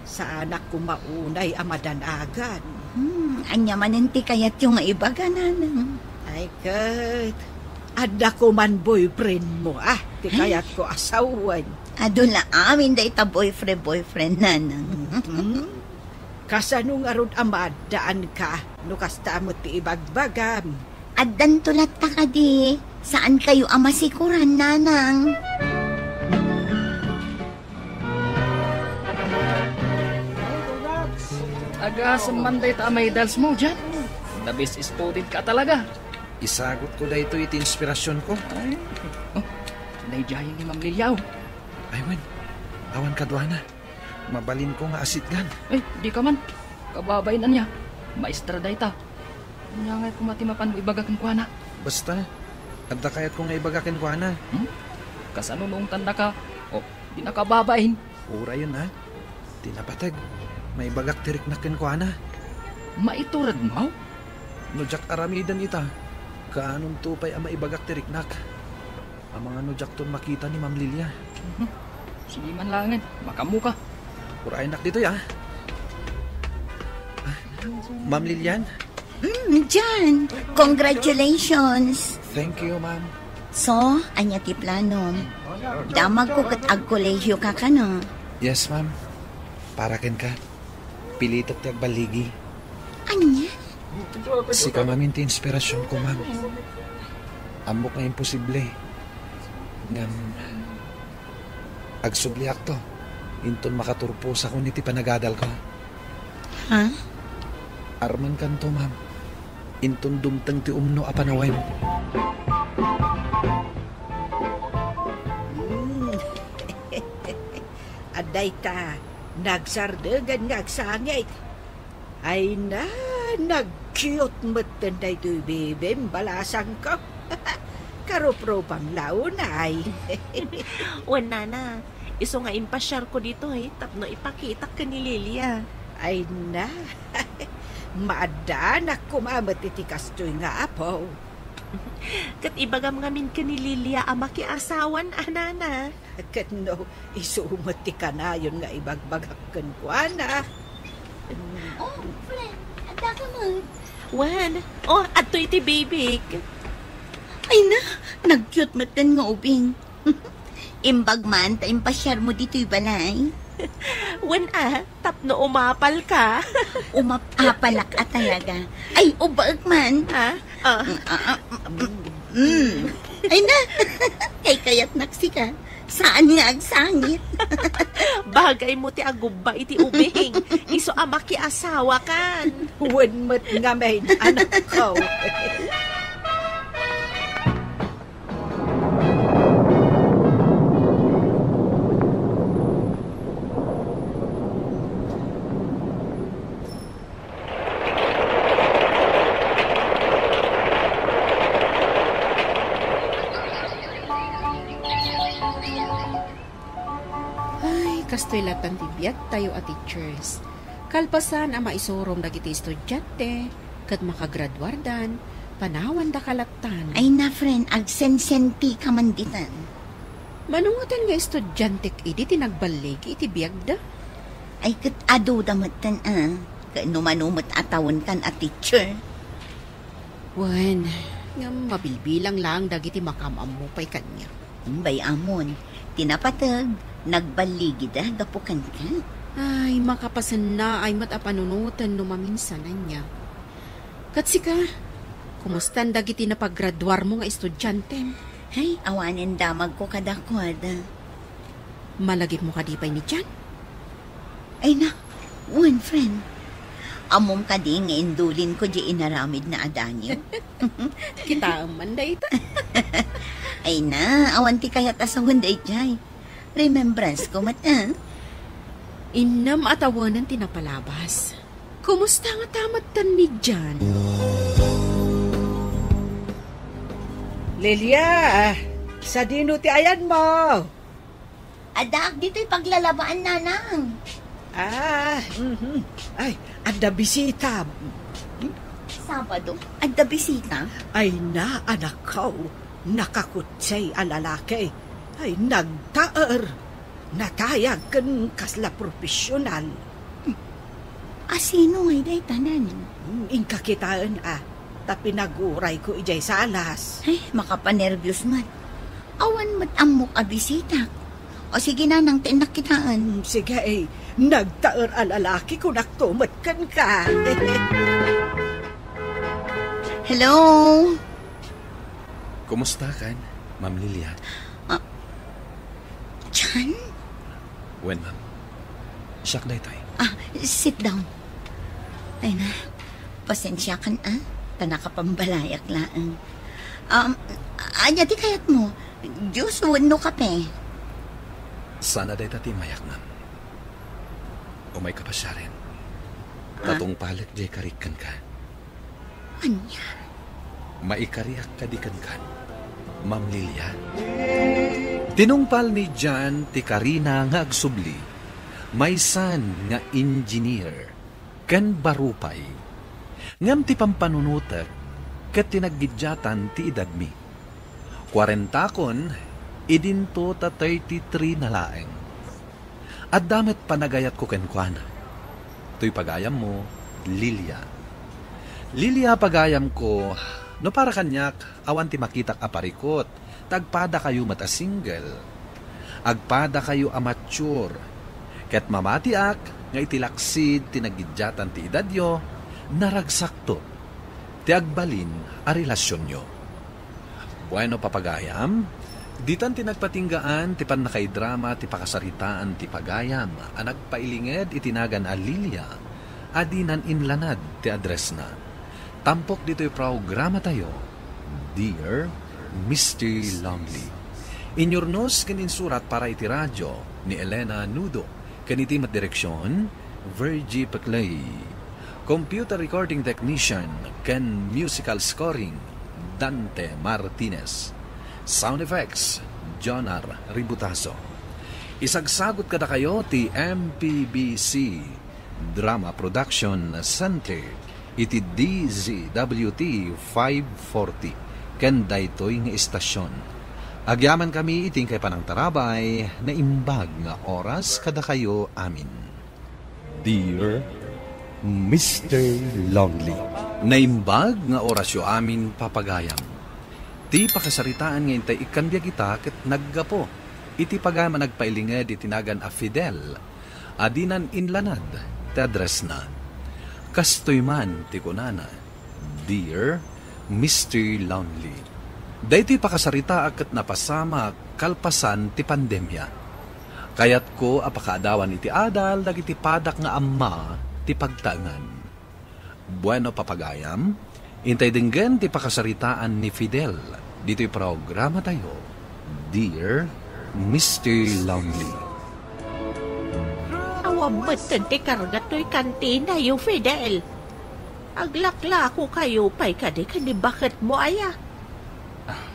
Saanak koma unay a madanagan. Hmm, ania manen ti kayatyo nga ibaga, nanang? Ay, ket, adda koman boyfriend mo, a, ti kayatko a sawen. Adu la amin dayta boyfriend, boyfriend, nanang. Hmm? Kasano ngarud a maaddaanka no kasta met ti ibagbagam? Addanto latta kadi, saankayo a masikoran, nanang. Agasem man dayta a medals mo, Jan. The best student ka talaga. Isagutko daytoy iti inspirasionko. Ay. Oh, daydiay ni Ma'am Lilia. Ay, wen. Awan kaduana. Mabalinko nga asitgan. Ay, dika man. Kababain ania. Maestra dayta. Ania ngay koma ti mapanmo ibaga kenkuana? Basta, adda kayatko nga ibaga kenkuana. Hmm? Kasano no ungtannaka? O, dina kababain. Urayen, a. Ti napateg, maibagak ti riknak kenkuana. Maituredmo? No diak aramiden ita, kaanonto pay a maibagak ti riknak? Amangan no diakton makita ni Ma'am Lilia. Mhm. Sige man laengen, makaammoka. Urayennak ditoy, a. Ma'am Lilian? Mm, Jan, congratulations. Thank you, ma'am. So, ania ti planom? Damagko ket agkolehiyo ka kano? Yes, ma'am. Para kenka, pilitek ti agballigi. Ania? Sika ngamin ti inspirasionko, ma'am. Ammok nga imposible. Ngem, agsubliakto, inton makaturposakon iti panagadalko. Ha? Armankanto, ma'am. Inton dumteng ti umno a panawem. Hmm. Adda ita, nagsardegen nga agsangit. Ay na, nag-cute metten daytoy bibim, balasangko. Karuprupam la unay. Wen, nana, isu nga impasiarko ditoy tapno ipakitak ken ni Lilia. Ay na, maaddanak koma met iti kastoy nga apo. Ket ibagam ngamin ken ni Lilia a makiasawan a, nana. Ket no, isu met ti kanayon nga ibagbagak kenkuana. Oh, friend, adda ka man. Wen, oh, adtoy ti bibik. Ay na, nag-cute metten nga ubing. Imbag man ta impasiarmo ditoy balay. Wen a, tapno umapalka. Umapalak a talaga. Ay, ubaek man. Ha? Ah. Mm, ah, ah, mm, mm. Ay na, kaykayatnak sika. Saan nga agsangit? Bagaymo ti agubba iti ubing. Isu a makiasawakan. Wen met ngamin, anakko. Ay, kastoy latan ti biagtayo a teachers. Kalpasan a maisurom dagiti estudiante, ket makagraduardan, panawandaka lattan. Ay na, friend, agsensentika man ditan. Mano ngaten nga estudiantek idi ti nagballigi iti biagda? Ay, ket aduda metten a, ket no mano met a tawenkan a teacher. Wen, ngem mabilbilang laeng dagiti makaam-ammo pay kaniak. Bay-amon, ti napateg, nagballigida gapu kenka. Ay, makapasennaay met a panunoten no maminsan ania. Ket sika, kumustan dagiti napagraduarmo nga estudiantem? Ay, awanen damagko kadakuada. Malagipmo kadi pay ni Jan? Ay na, wen, friend. Ammom kadi nga indulinko di inaramidna a daniw? Kitaem man dayta. Ay na, awan ti kayat a sawen daydiay. Remembrance ko met, ah. Innem a tawenen ti napalabas. Kumusta nga tamattan ni Jan? Lilia, sadino ti ayanmo? Addaak ditoy paglalabaan, nanang. Ah, mhm. Ay, adda bisita. Sabado, adda bisita? Ay na, anakko, nakakutsay a lalaki. Ay, nagtaer. Natayag ken kasla profesional. A, sino ngay dayta, nanang? Hmm, inka kitaen, a, ta pinagurayko idiay salas. Ay, makapanerbios man. Awan met ammok a bisitak. O sige, nanang, ta innak kitaen. Hmm, sige, eh. Nagtaer a lalaki, kunakto met kenka. Hello? Kumusta kan, Ma'am Lilia? Ah, John? Wen, ma'am. Siak daytoy. Ah, sit down. Ay na, pasensiakan, ah. Ta nakapambalayak laeng. Um, ania ti kayatmo? Juice wenno kape? Sana dayta ti mayak, ma'am. Umayka pasiaren. Ah? Tatungpalek diay karik kenka. Ania? Maikariak kadi kenkan, Ma'am Lilia? Tinungpal ni John ti karina nga agsubli, maysan nga engineer ken baro pay. Ngem ti pampanunotek ket ti naggiddiatan ti edadmi. Kuarentakon, idinto ta thirty-three na laeng. Adda met panagayatko kenkuana. Toy pagayammo, Lilia. Lilia, pagayamko, no para kaniak, awan ti makitak a parikut, ta agpadakayo met a single. Agpadakayo a mature. Ket mamatiak nga iti laksid ti nagiddiatan ti edadyo, naragsakto ti agbalin a relasionyo. Bueno, papagayam, ditan ti nagpatinggaan ti pannakaidrama ti pakasaritaan ti pagayam a nagpailinged iti nagan a Lilia a dinan inlanad ti addressna. Tampok ditoy programatayo, Dear Mister Lonely. Inyurnos ken insurat para iti radio ni Elena Nudo, ken iti met direksion, Virgie Peclay. Computer recording technician ken musical scoring, Dante Martinez. Sound effects, Jonar Ributaso. Isagsagot kadakayo ti M P B C Drama Production Center iti D Z W T five forty ken daytoy nga istasion. Agyamankami iti inkay panangtarabay, naimbag nga oras kadakayo amin. Dear Mister Lonely. Naimbag nga orasyo amin, papagayam. Ti pakasaritaan nga intay ikkan biag ita ket naggapu iti pagayam a nagpailinged iti nagan a Fidel a dinan inlanad ti addressna. Kastoy man ti kunana, Dear Mister Lonely. Daytoy pakasaritaak ket napasamak kalpasan ti pandemia. Kayatko a pakaadawan iti adal dagiti padak nga amma ti pagtaengan. Bueno, papagayam, intay denggen ti pakasaritaan ni Fidel ditoy programatayo, Dear Mister Lonely. Awan metten ti karga toy kantinayo, Fidel. Aglaklakokayo pay kadi ken ni baketmo aya? Ah,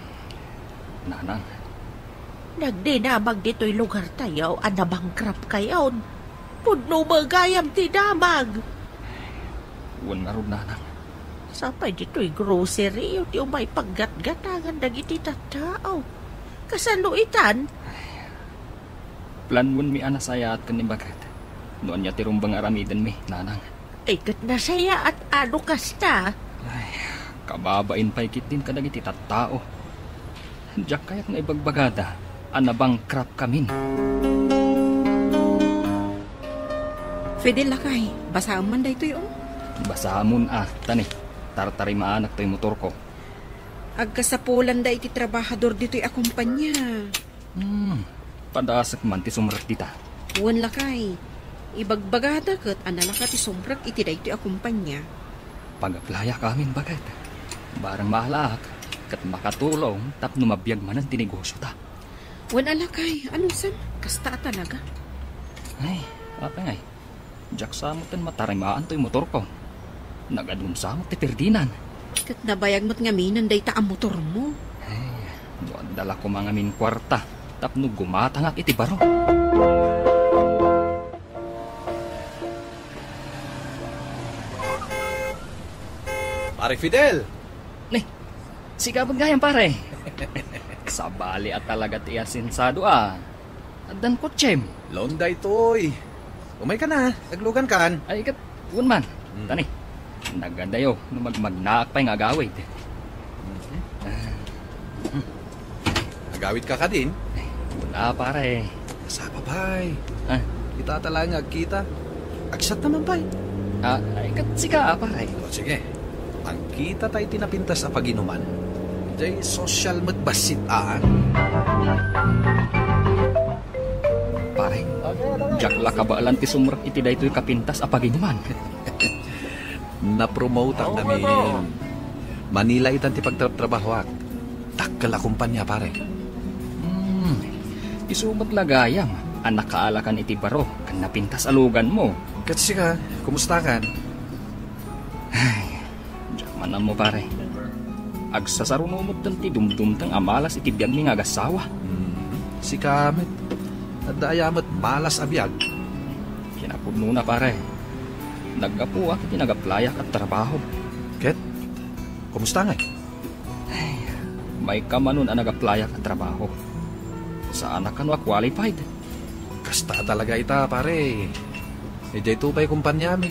Nanang. Nagdinamag ditoy lugartayo a nabankrupt kayon. Pudno met gayam ti damag. Wen ngarud, Nanang. Sapay ditoy grocery ti umay paggatgatangan dagiti tattao. Kasano itan? Planonmi a nasayaat ken ni baket no ania ti rumbeng nga aramidenmi, Nanang. Ay, ket nasayaat a no kasta. Ay, kababain pay ketdin kadagiti tattao. Diak kayat nga ibagbagada a nabankrupt kamin. Fidel, lakay, basaem man daytoy, oh. Basaemon a, tani, tartarimaanak toy motorko. Agkasapulanda iti trabahador ditoy a kumpanya. Hmm, padasek man ti sumrek dita. Wen lakay, ibagbagada ket a nalaka ti sumrek iti daytoy a kumpanya. Pag-applyak amin, baket. Barang maalaak, ket makatulong tapno mabiag manen ti negosyota. Wen a lakay, anusem, kasta a talaga. Ay, apay ngay. Diak sa met ken matarimaan toy motorko. Nag-adun sa met ti Ferdinand. Ket nabayag met ngamin dayta a motormo. Ay, no adda la koma ngamin kuarta tapno gumatangak iti baro. Pare Fidel! Ni, sika met gayam, pare. Sabali a talaga ti asensado a. Addan kotsem. Laon daytoy. Umayka na, aglugankan. Ay, ket, wen man. Hmm. Tani, nagadayo no magmagnaak pay nga agawid. Mhm. Ah. Agawidka kadin? Ay, wen a, pare. Sapa pay? Ah. Kita ta laeng nga agkita. Agsat naman pay. Ah, ay, ket sika, pare. O, sige. Agkitata iti napintas a paginuman. Diay social met bassit a. Pare, diak la kabaelan ti sumrek iti daytoy kapintas a paginuman. Napromoteak ngamin. Manila itan ti pagtrabtrabahoak. Dakkel a kumpanya, pare. Hmm, isu met la gayam a nakaalakan iti baro ken napintas a luganmo. Ket sika, kumustakan? Ay, diak man ammo, pare. Agsasaruno metten ti dumdumteng a malas iti biagmi nga agassawa. Hmm, sika met. Adda aya met malas a biag? Kinapudnona, pare. Naggapuak iti nagaplayak a trabaho. Ket, kumusta ngay? Ay, maikamanon a nagaplayak a trabaho. Saanak kano a qualified. Kasta talaga ita, pare. Idiay to pay kumpanyami.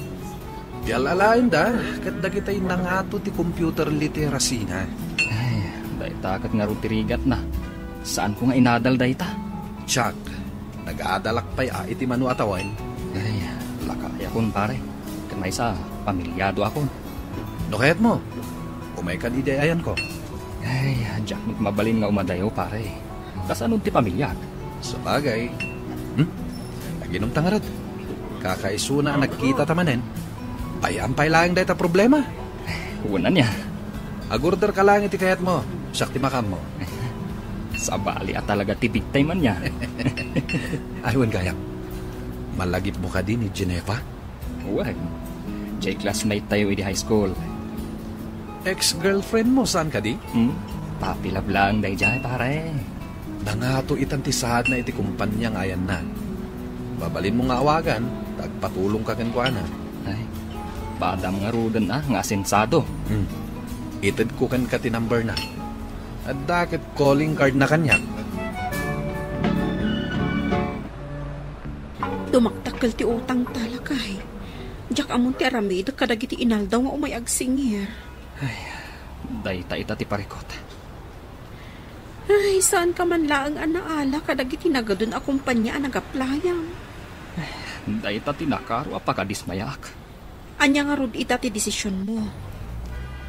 Ti al-alaenda, ket dagiti nangato ti computer literacynna. Ay, dayta ket ngarud ti rigatna. Saanko nga inadal dayta? Chuck, nag-adalak pay a iti mano a tawen. Ay, lakayakon, pare. Ket maysa, pamilyado akon. No kayatmo, umaykan idiay ayanko. Ay, diak met mabalin nga umadayo, pare. Kasano ti pamiliak? Sabagay. Hmm? Aginumta ngarud. Kakaisuna a nagkitata manen. Pay-am pay laeng dayta problema. Wen ania? Agorderka laeng iti kayatmo. Siak ti makaammo. Sabali a talaga ti big time ania. Ay, wen gayam. Malagipmo kadi ni Genefa? Wen. Diay classmate tayo idi high school. Ex-girlfriendmo, saan kadi? Hmm? Puppy love laeng daydiay, pare. Nangato itan ti saadna iti kumpanya nga ayanna. Mabalinmo nga awagan, ta agpatulongka kenkuana. Ay, padam ngaruden a nga asensado. Hmm. Itedko kenka ti numberna. Adda ket calling cardna kaniak. Dumakdakkel ti utangta, lakay. Diak ammon ti aramidek kadagiti inaldaw nga umay agsingir. Ay, dayta ita ti parikut. Ay, saanka man laeng a naala kadagiti nagadun a kumpanya a nagaplayam. Dayta ti nakaro a pakadismayaak. Ania ngarud ita ti desisionmo?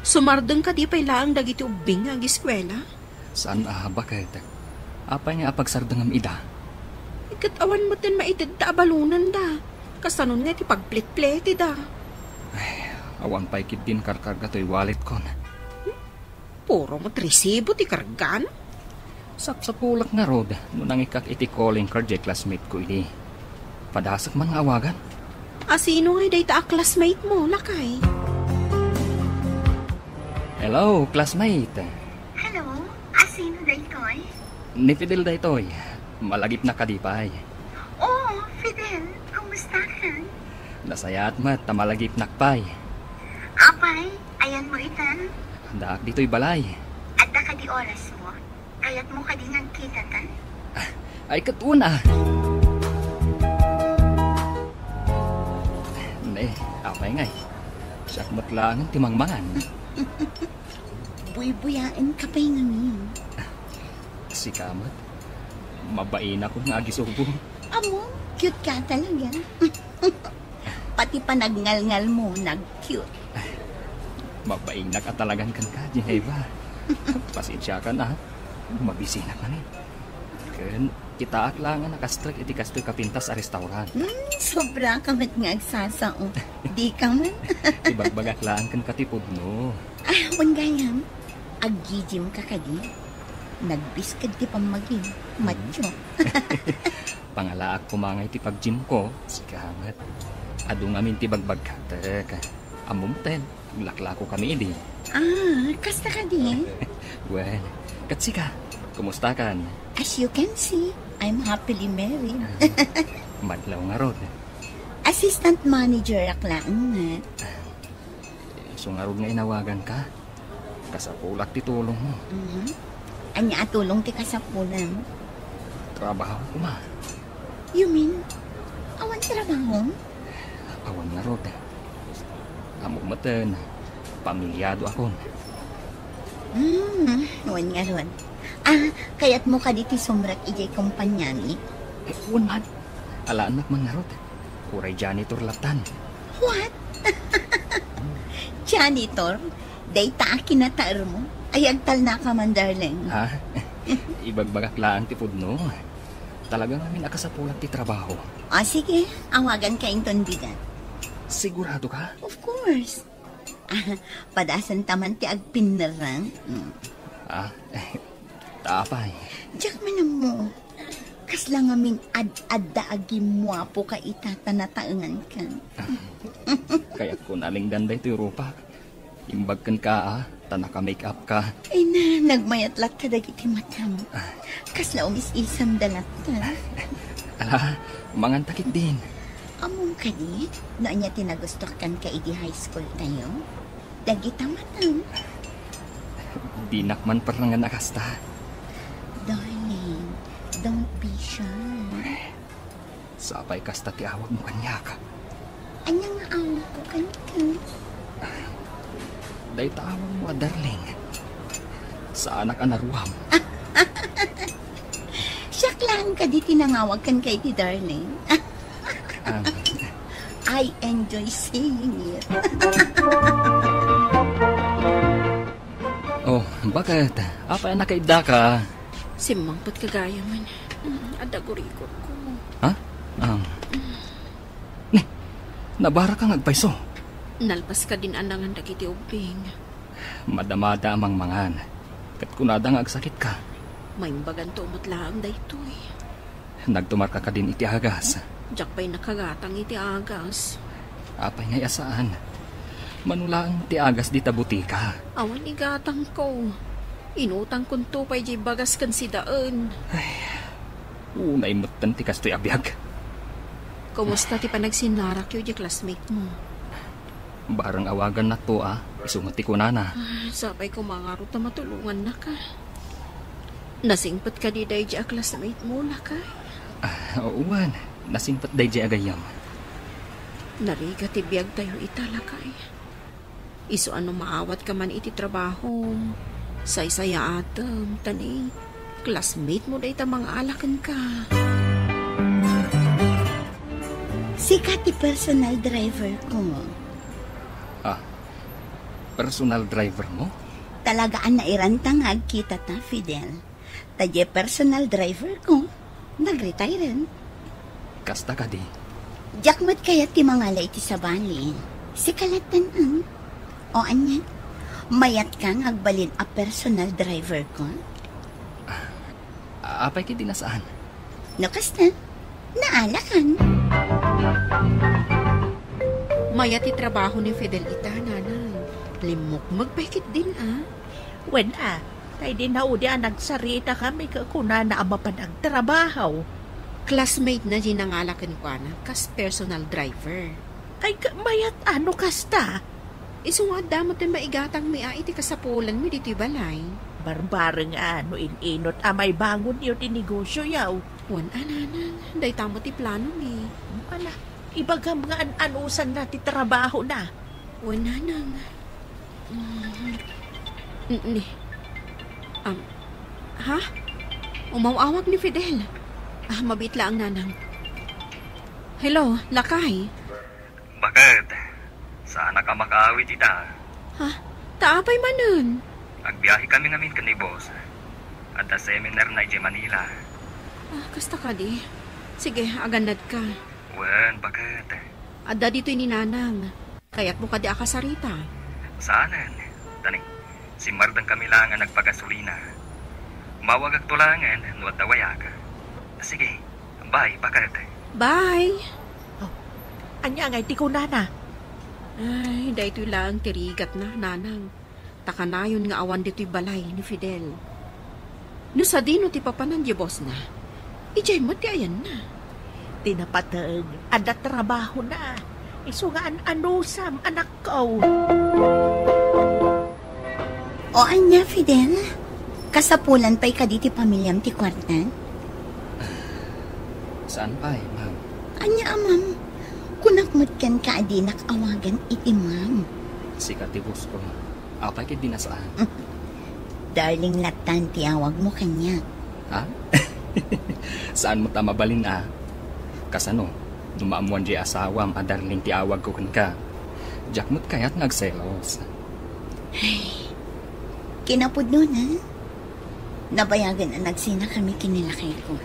Sumardeng kadi pay laeng dagiti ubbing nga agiskuela? Saan a, baket. Apay nga apagsardengam ida? Ket awan metten maitedta a balonenda. Kasanon nga iti pagpletpletida? Ay, awan pay ketdin karkarga toy walletkon. Puro met resibo ti kargana. Sapsapulak ngarud no nangikkak iti calling card diay classmate ko idi. Padasek man nga awagan. Asino ngay dayta a classmate mo, lakay? Hello, classmate. Hello, asino daytoy? Ni Fidel daytoy. Malagipnak kadi pay? Oo, Fidel, kumusta ka? Nasayaat met ta malagipnak pay. Apay, ayanmo itan? Addaak ditoy balay. Adda kadi orasmo? Kayatmo kadi nga agkitatan? Ay, ket wen a. Ne, apay ngay? Siak met laengen ti mangmangan. Buybuyaenka pay ngamin. Sika met. Mabainakon nga agisubo. Amo, cute ka talaga. Pati panagngalngalmo, nag-cute. Mabainak a talagan kenka, Geneva. Pasensiakan, a. Mabisinak manen. Ken, kitaak laeng a nakastrek iti kastoy kapintas a restaurant. Hmm, sobraka met nga agsasao. Dika man. Ibagbagak laeng kenka ti pudno. Ah, wen gayam. Ag-gym ka kadi? Nagbisked ti pammagim. Macho. Pangalaak koma ngay ti pag-gymko, sika met. Adu ngamin ti bagbagkatek. Ammom ten, aglaklakokami idi. Ah, kasta kadi? Well, ket sika, kumustakan? As you can see, I'm happily married. Madlaw ngarud. Assistant manager ak laeng met. Isu ngarud nga inawaganka. Kasapulak ti tulongmo. Mhm. Ania a tulong ti kasapulam? Trabaho koma. You mean, awan trabahom? Awan ngarud. Ammom metten, pamiliado akon. Hmm, wen ngarud. Ah, kayatmo kadi ti sumrek idiay kompaniami? Eh, wen man. Alaennak man ngarud. Uray janitor lattan. What? Janitor? Dayta a kinataermo? Ay, agtalnaka man, darling. Ha? Ibagbagak laeng ti pudno. Talaga ngamin a kasapulak ti trabaho. O, sige. Awaganka inton bigat. Sigurado ka? Of course. Ah, padasanta man ti agpinnerrang. Mm. Ah, ta apay? Diak man ammo. Kasla ngamin ad-adda a gimmuapoka ita ta nataenganka. Kayatko nalingdan daytoy rupak. Imbag kenka, a, ta naka-make up ka. Ay na, nagmayat latta dagiti matam. Kasla umis-isamda latta. Ala, manganta ketdin. Ammom kadi, no ania ti nagustokan ka idi high school tayo? Dagita matam. Dinak man parnangan a kasta. Darling, don't be shy. Sapay kasta ti awagmo kaniak. Ania nga awagko kenka? Dayta awagmo a darling. Saanak a naruam. Siak laeng kadi ti nangawag kenka iti darling. Ah. I enjoy saying it. Oh, baket? Apay a nakaiddaka? Simmangpet ka gayamen. Mm, adda gurigorko. Ha? Ah. Ni, nabaraka nga agpayso. Nalpas ka din anangan dagiti ubbing. Madamada a mangmangan. Ket kunada nga agsakit ka. Maimbaganto met laeng daytoy. Nagtumarka kadin iti agas? Diak pay nakagatang iti agas. Apay ngay a saan? Mano laeng ti agas dita butika? Awan igatangko. Inutangkonto pay diay bagas ken sidaen. Ay, unay metten ti kastoy a biag. Kumusta ti panagsinnarakyo diay classmate mo? Bareng awagannato a, isu met ti kunana. Ah, sapay koma ngarud ta matulongannaka. Nasingpet kadi daydiay a classmate mo, lakay? Ah, wen, nasingpet daydiay a gayyem. Narigat ti biagtayo ita, lakay. Isu a no maawatka man iti trabahom, saysayaatem, ta ni classmate mo dayta mangala kenka. Sika ti personal driver ko. Ah, personal driver mo? Talaga a nairanta nga agkitata, Fidel. Ta diay personal driver ko, nag-retire-en. Kasta kadi? Diak met kayat ti mangala iti sabali. Sika latta, a. O ania? Mayatka nga agbalin a personal driver ko? Ah, apay ketdi a saan? No kasta, naalakan. Mayat ti trabaho ni Fidel ita, nanang. Limmukmeg pay ketdin, a. Wen, a, ta idi naudi a nagsaritakami ket kunana a mapan agtrabaho. Classmate na diay nangala kenkuana kas personal driver. Ay, ka-, mayat a no kasta? Isu nga adda met ti maigatangmi a iti kasapulanmi ditoy balay. Barbareng a no in-inot a maibangonyo ti negosioyo. Wen a, nanang, dayta met ti planomi. Ala, ibagam nga an-anusanna ti trabahona. Wen, nanang. Mm. N-, ni. Am, ha? Umaw-awag ni Fidel. Ah, mabiit laeng, nanang. Hello, lakay. Baket, saanak a makaawid ita. Ha? Ta apay manen? Agbiahekami ngamin ken ni boss. Adda seminarna idiay Manila. Ah, kasta kadi. Sige, agannadka. Wen, baket. Adda ditoy ni nanang. Kayatmo kadi a kasarita? Saanen. Ta ni, simmardengkami laeng a nagpagasolina. Mawagakto laengen no adda wayak. Sige, bye, baket. Bye. Oh, ania ngay ti kunana? Ay, daytoy laeng ti rigatna, nanang. Ta kanayon nga awan ditoy balay ni Fidel. No sadino ti papanan diay bossna, idiay met ti ayanna. Ti napateg, adda trabahona. Isu nga an-anusam, anakko. O ania, Fidel? Kasapulan pay kadi ti pamiliam ti kuarta? Saan pay, ma'am? Ania a ma'am? Kunak met kenka a dinak awagan iti ma'am. Sika ti boss ko. Apay ketdi a saan? Darling lattan ti awagmo kaniak. Ha? Saan met a mabalin a? Kasano, no maammoan diay asawam a darling ti awagko kenka? Diak met kayat nga agselos. Kinapudnona, nabayagen a nagsina kami ken ni lakayko.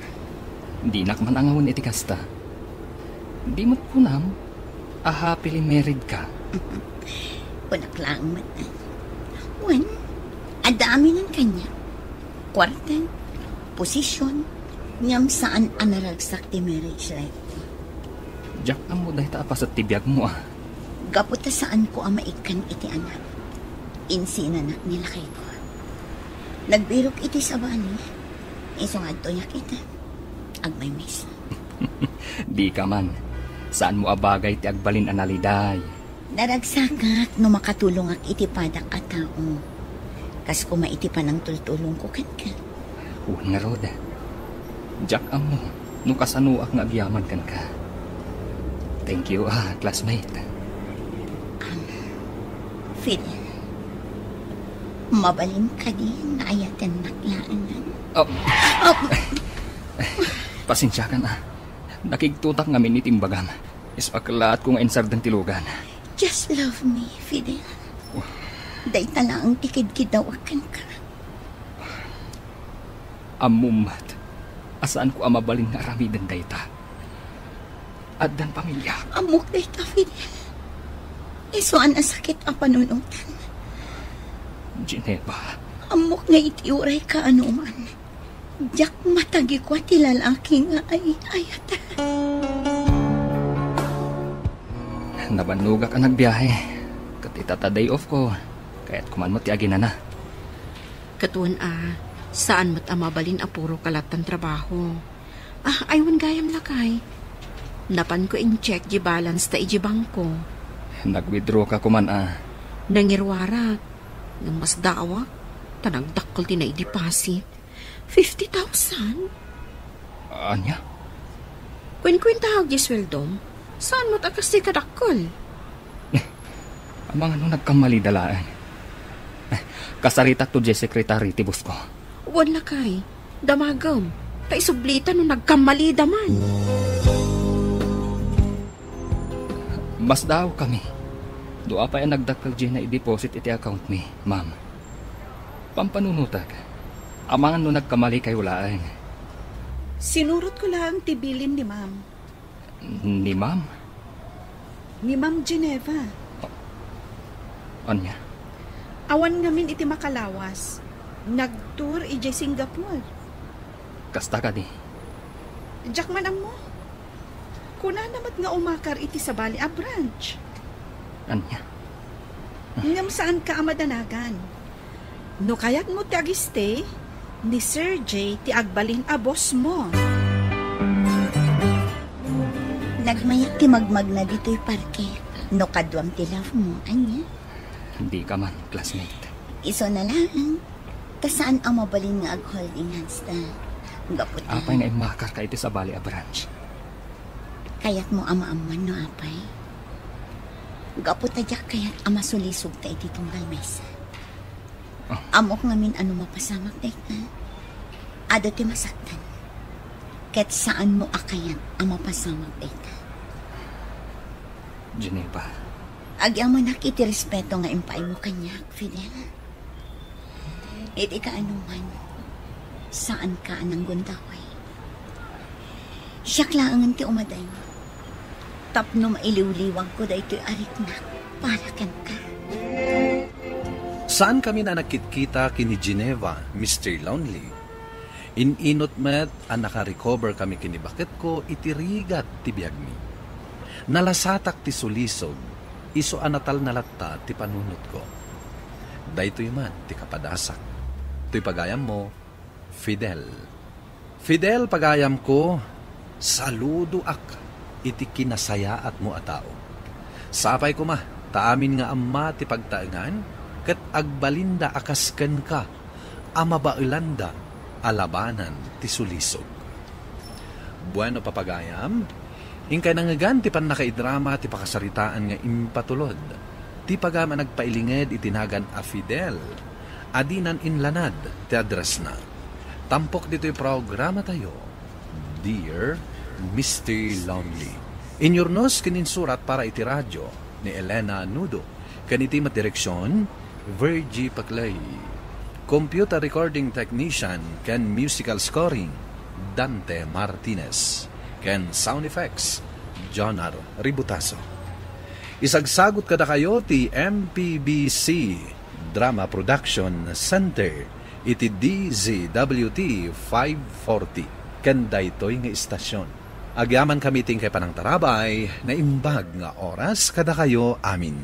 Dinak man angawen iti kasta. Di met kunam a happily married ka? Kunak laeng met. Wen, adda aminan kaniak. Kuarta, posisyon, ngem saan a naragsak ti marriage life. Diak ammo dayta a paset ti biagmo, a. Gapu ta saanko a maikkan iti anak, insinanak ni lakayko. Nagbirok iti sabali, isu nga adtoyak ita, agmaymaysa. Dika man. Saanmo a bagay ti agbalin a naliday. Naragsakak no makatulongak iti padak a tao. Kas koma iti panangtultulongko kenka. Wen ngarud, diak ammo no kasanoak nga agyaman kenka. Thank you, ah, classmate. Um, Fidel, mabalin kadi nga ayatennak laengen? Oh. Oh. Pasensiakan, ah. Nakigtotak ngamin iti imbagam. Isu a kellaatko nga insardeng ti lugan. Just love me, Fidel. Dayta laeng ti kidkiddawak kenka. Ammom met a saanko a mabalin nga aramiden dayta. Addan pamiliak. Ammok dayta, Fidel. Isuan a sakit a panunotan. Geneva. Ammok nga iti uray kaanoman, diak matagikua ti lalaki nga ay-ayatek. Nabannogak a nagbiahe. Ket ita ta day off ko, kayatko man met ti aginana. Ket wen a, saan met a mabalin a puro kalatan trabaho. Ah, ay wen gayam lakay. Napanko in-check di balance ta iji bangko. Nag-withdraw ka kuman a. Nangiruarak. Ngem masdaawak, ta nagdakkel ti naideposit. Fifty thousand? Ania? Kuenkuentaak di sueldom. Saan met a kasta kadakkel? Amangan no nagkammalida laeng. Kasaritak to diay secretary ti boss ko. Wen lakay, damagem, ta isublita no nagkammalida man. Masdaawkami. Dua pay a nagdakkel diay naideposit iti account mi, ma'am. Pampanunotek. Amangan no nagkammalikayo laeng. Sinurotko laeng ti bilin ni ma'am. Ni ma'am? Ni Ma'am Geneva. Ania? Awan ngamin iti makalawas. Nag-tour idiay Singapore. Kasta kadi? Diak man ammo. Kunana met nga umakar iti sabali a branch. Ania? Ngem saanka a madanagan. No kayatmo ti ag-stay, ni Sir Jay ti agbalin a boss mo. Nagmayak ti magmagna ditoy parke. No kaduam ti love mo, ania? Dika man, classmate. Isu na laeng. Ta saan a mabalin nga ag-holding hands ta. Gapu ta. Apay nga immakar ka iti sabali a branch? Kayatmo a maammuan no apay? Gapu ta diak kayat a masulisog ta iti tunggal mesa. Ah. Ammok ngamin a no mapasamak dayta, adu ti masaktan. Ket saanmo a kayat a mapasamak dayta. Geneva. Agyamanak iti respeto nga impaaymo kaniak, Fidel. Iti kaanoman, saanka a nanggundaway. Siak laengen ti umadayo tapno mailiwliwagko daytoy a riknak para kenka. Saankami a nagkitkita ken ni Geneva, Mister Lonely. In-inut met a naka-recover kami ken ni baketko iti rigat ti biagmi. Nalasatak ti sulisog, isu a natalna latta ti panunotko. Daytoy man ti kapadasak. Toy pagayammo, Fidel. Fidel, pagayamko, saludoak iti kinasayaatmo a tao. Sapay koma ta amin nga amma ti pagtaengan ket agbalinda a kas kenka a mabaelanda a labanan ti sulisog. Bueno, papagayam, inkay nangngegan ti pannakaidrama ti pakasaritaan nga impatulod ti pagayam a nagpailinged iti nagan a Fidel a dinan inlanad ti addressna. Tampok ditoy programatayo, Dear Mister Lonely. Inyurnos ken insurat para iti radio ni Elena Nudo, ken iti met direksion, Virgie Paclay. Computer recording technician ken musical scoring, Dante Martinez. Ken sound effects, Jonar Ributaso. Isagsagut kadakayo ti M P B C Drama Production Center iti D Z W T five forty ken daytoy nga istasyon. Agyamankami ti inkay panangtarabay, naimbag nga oras kadakayo amin.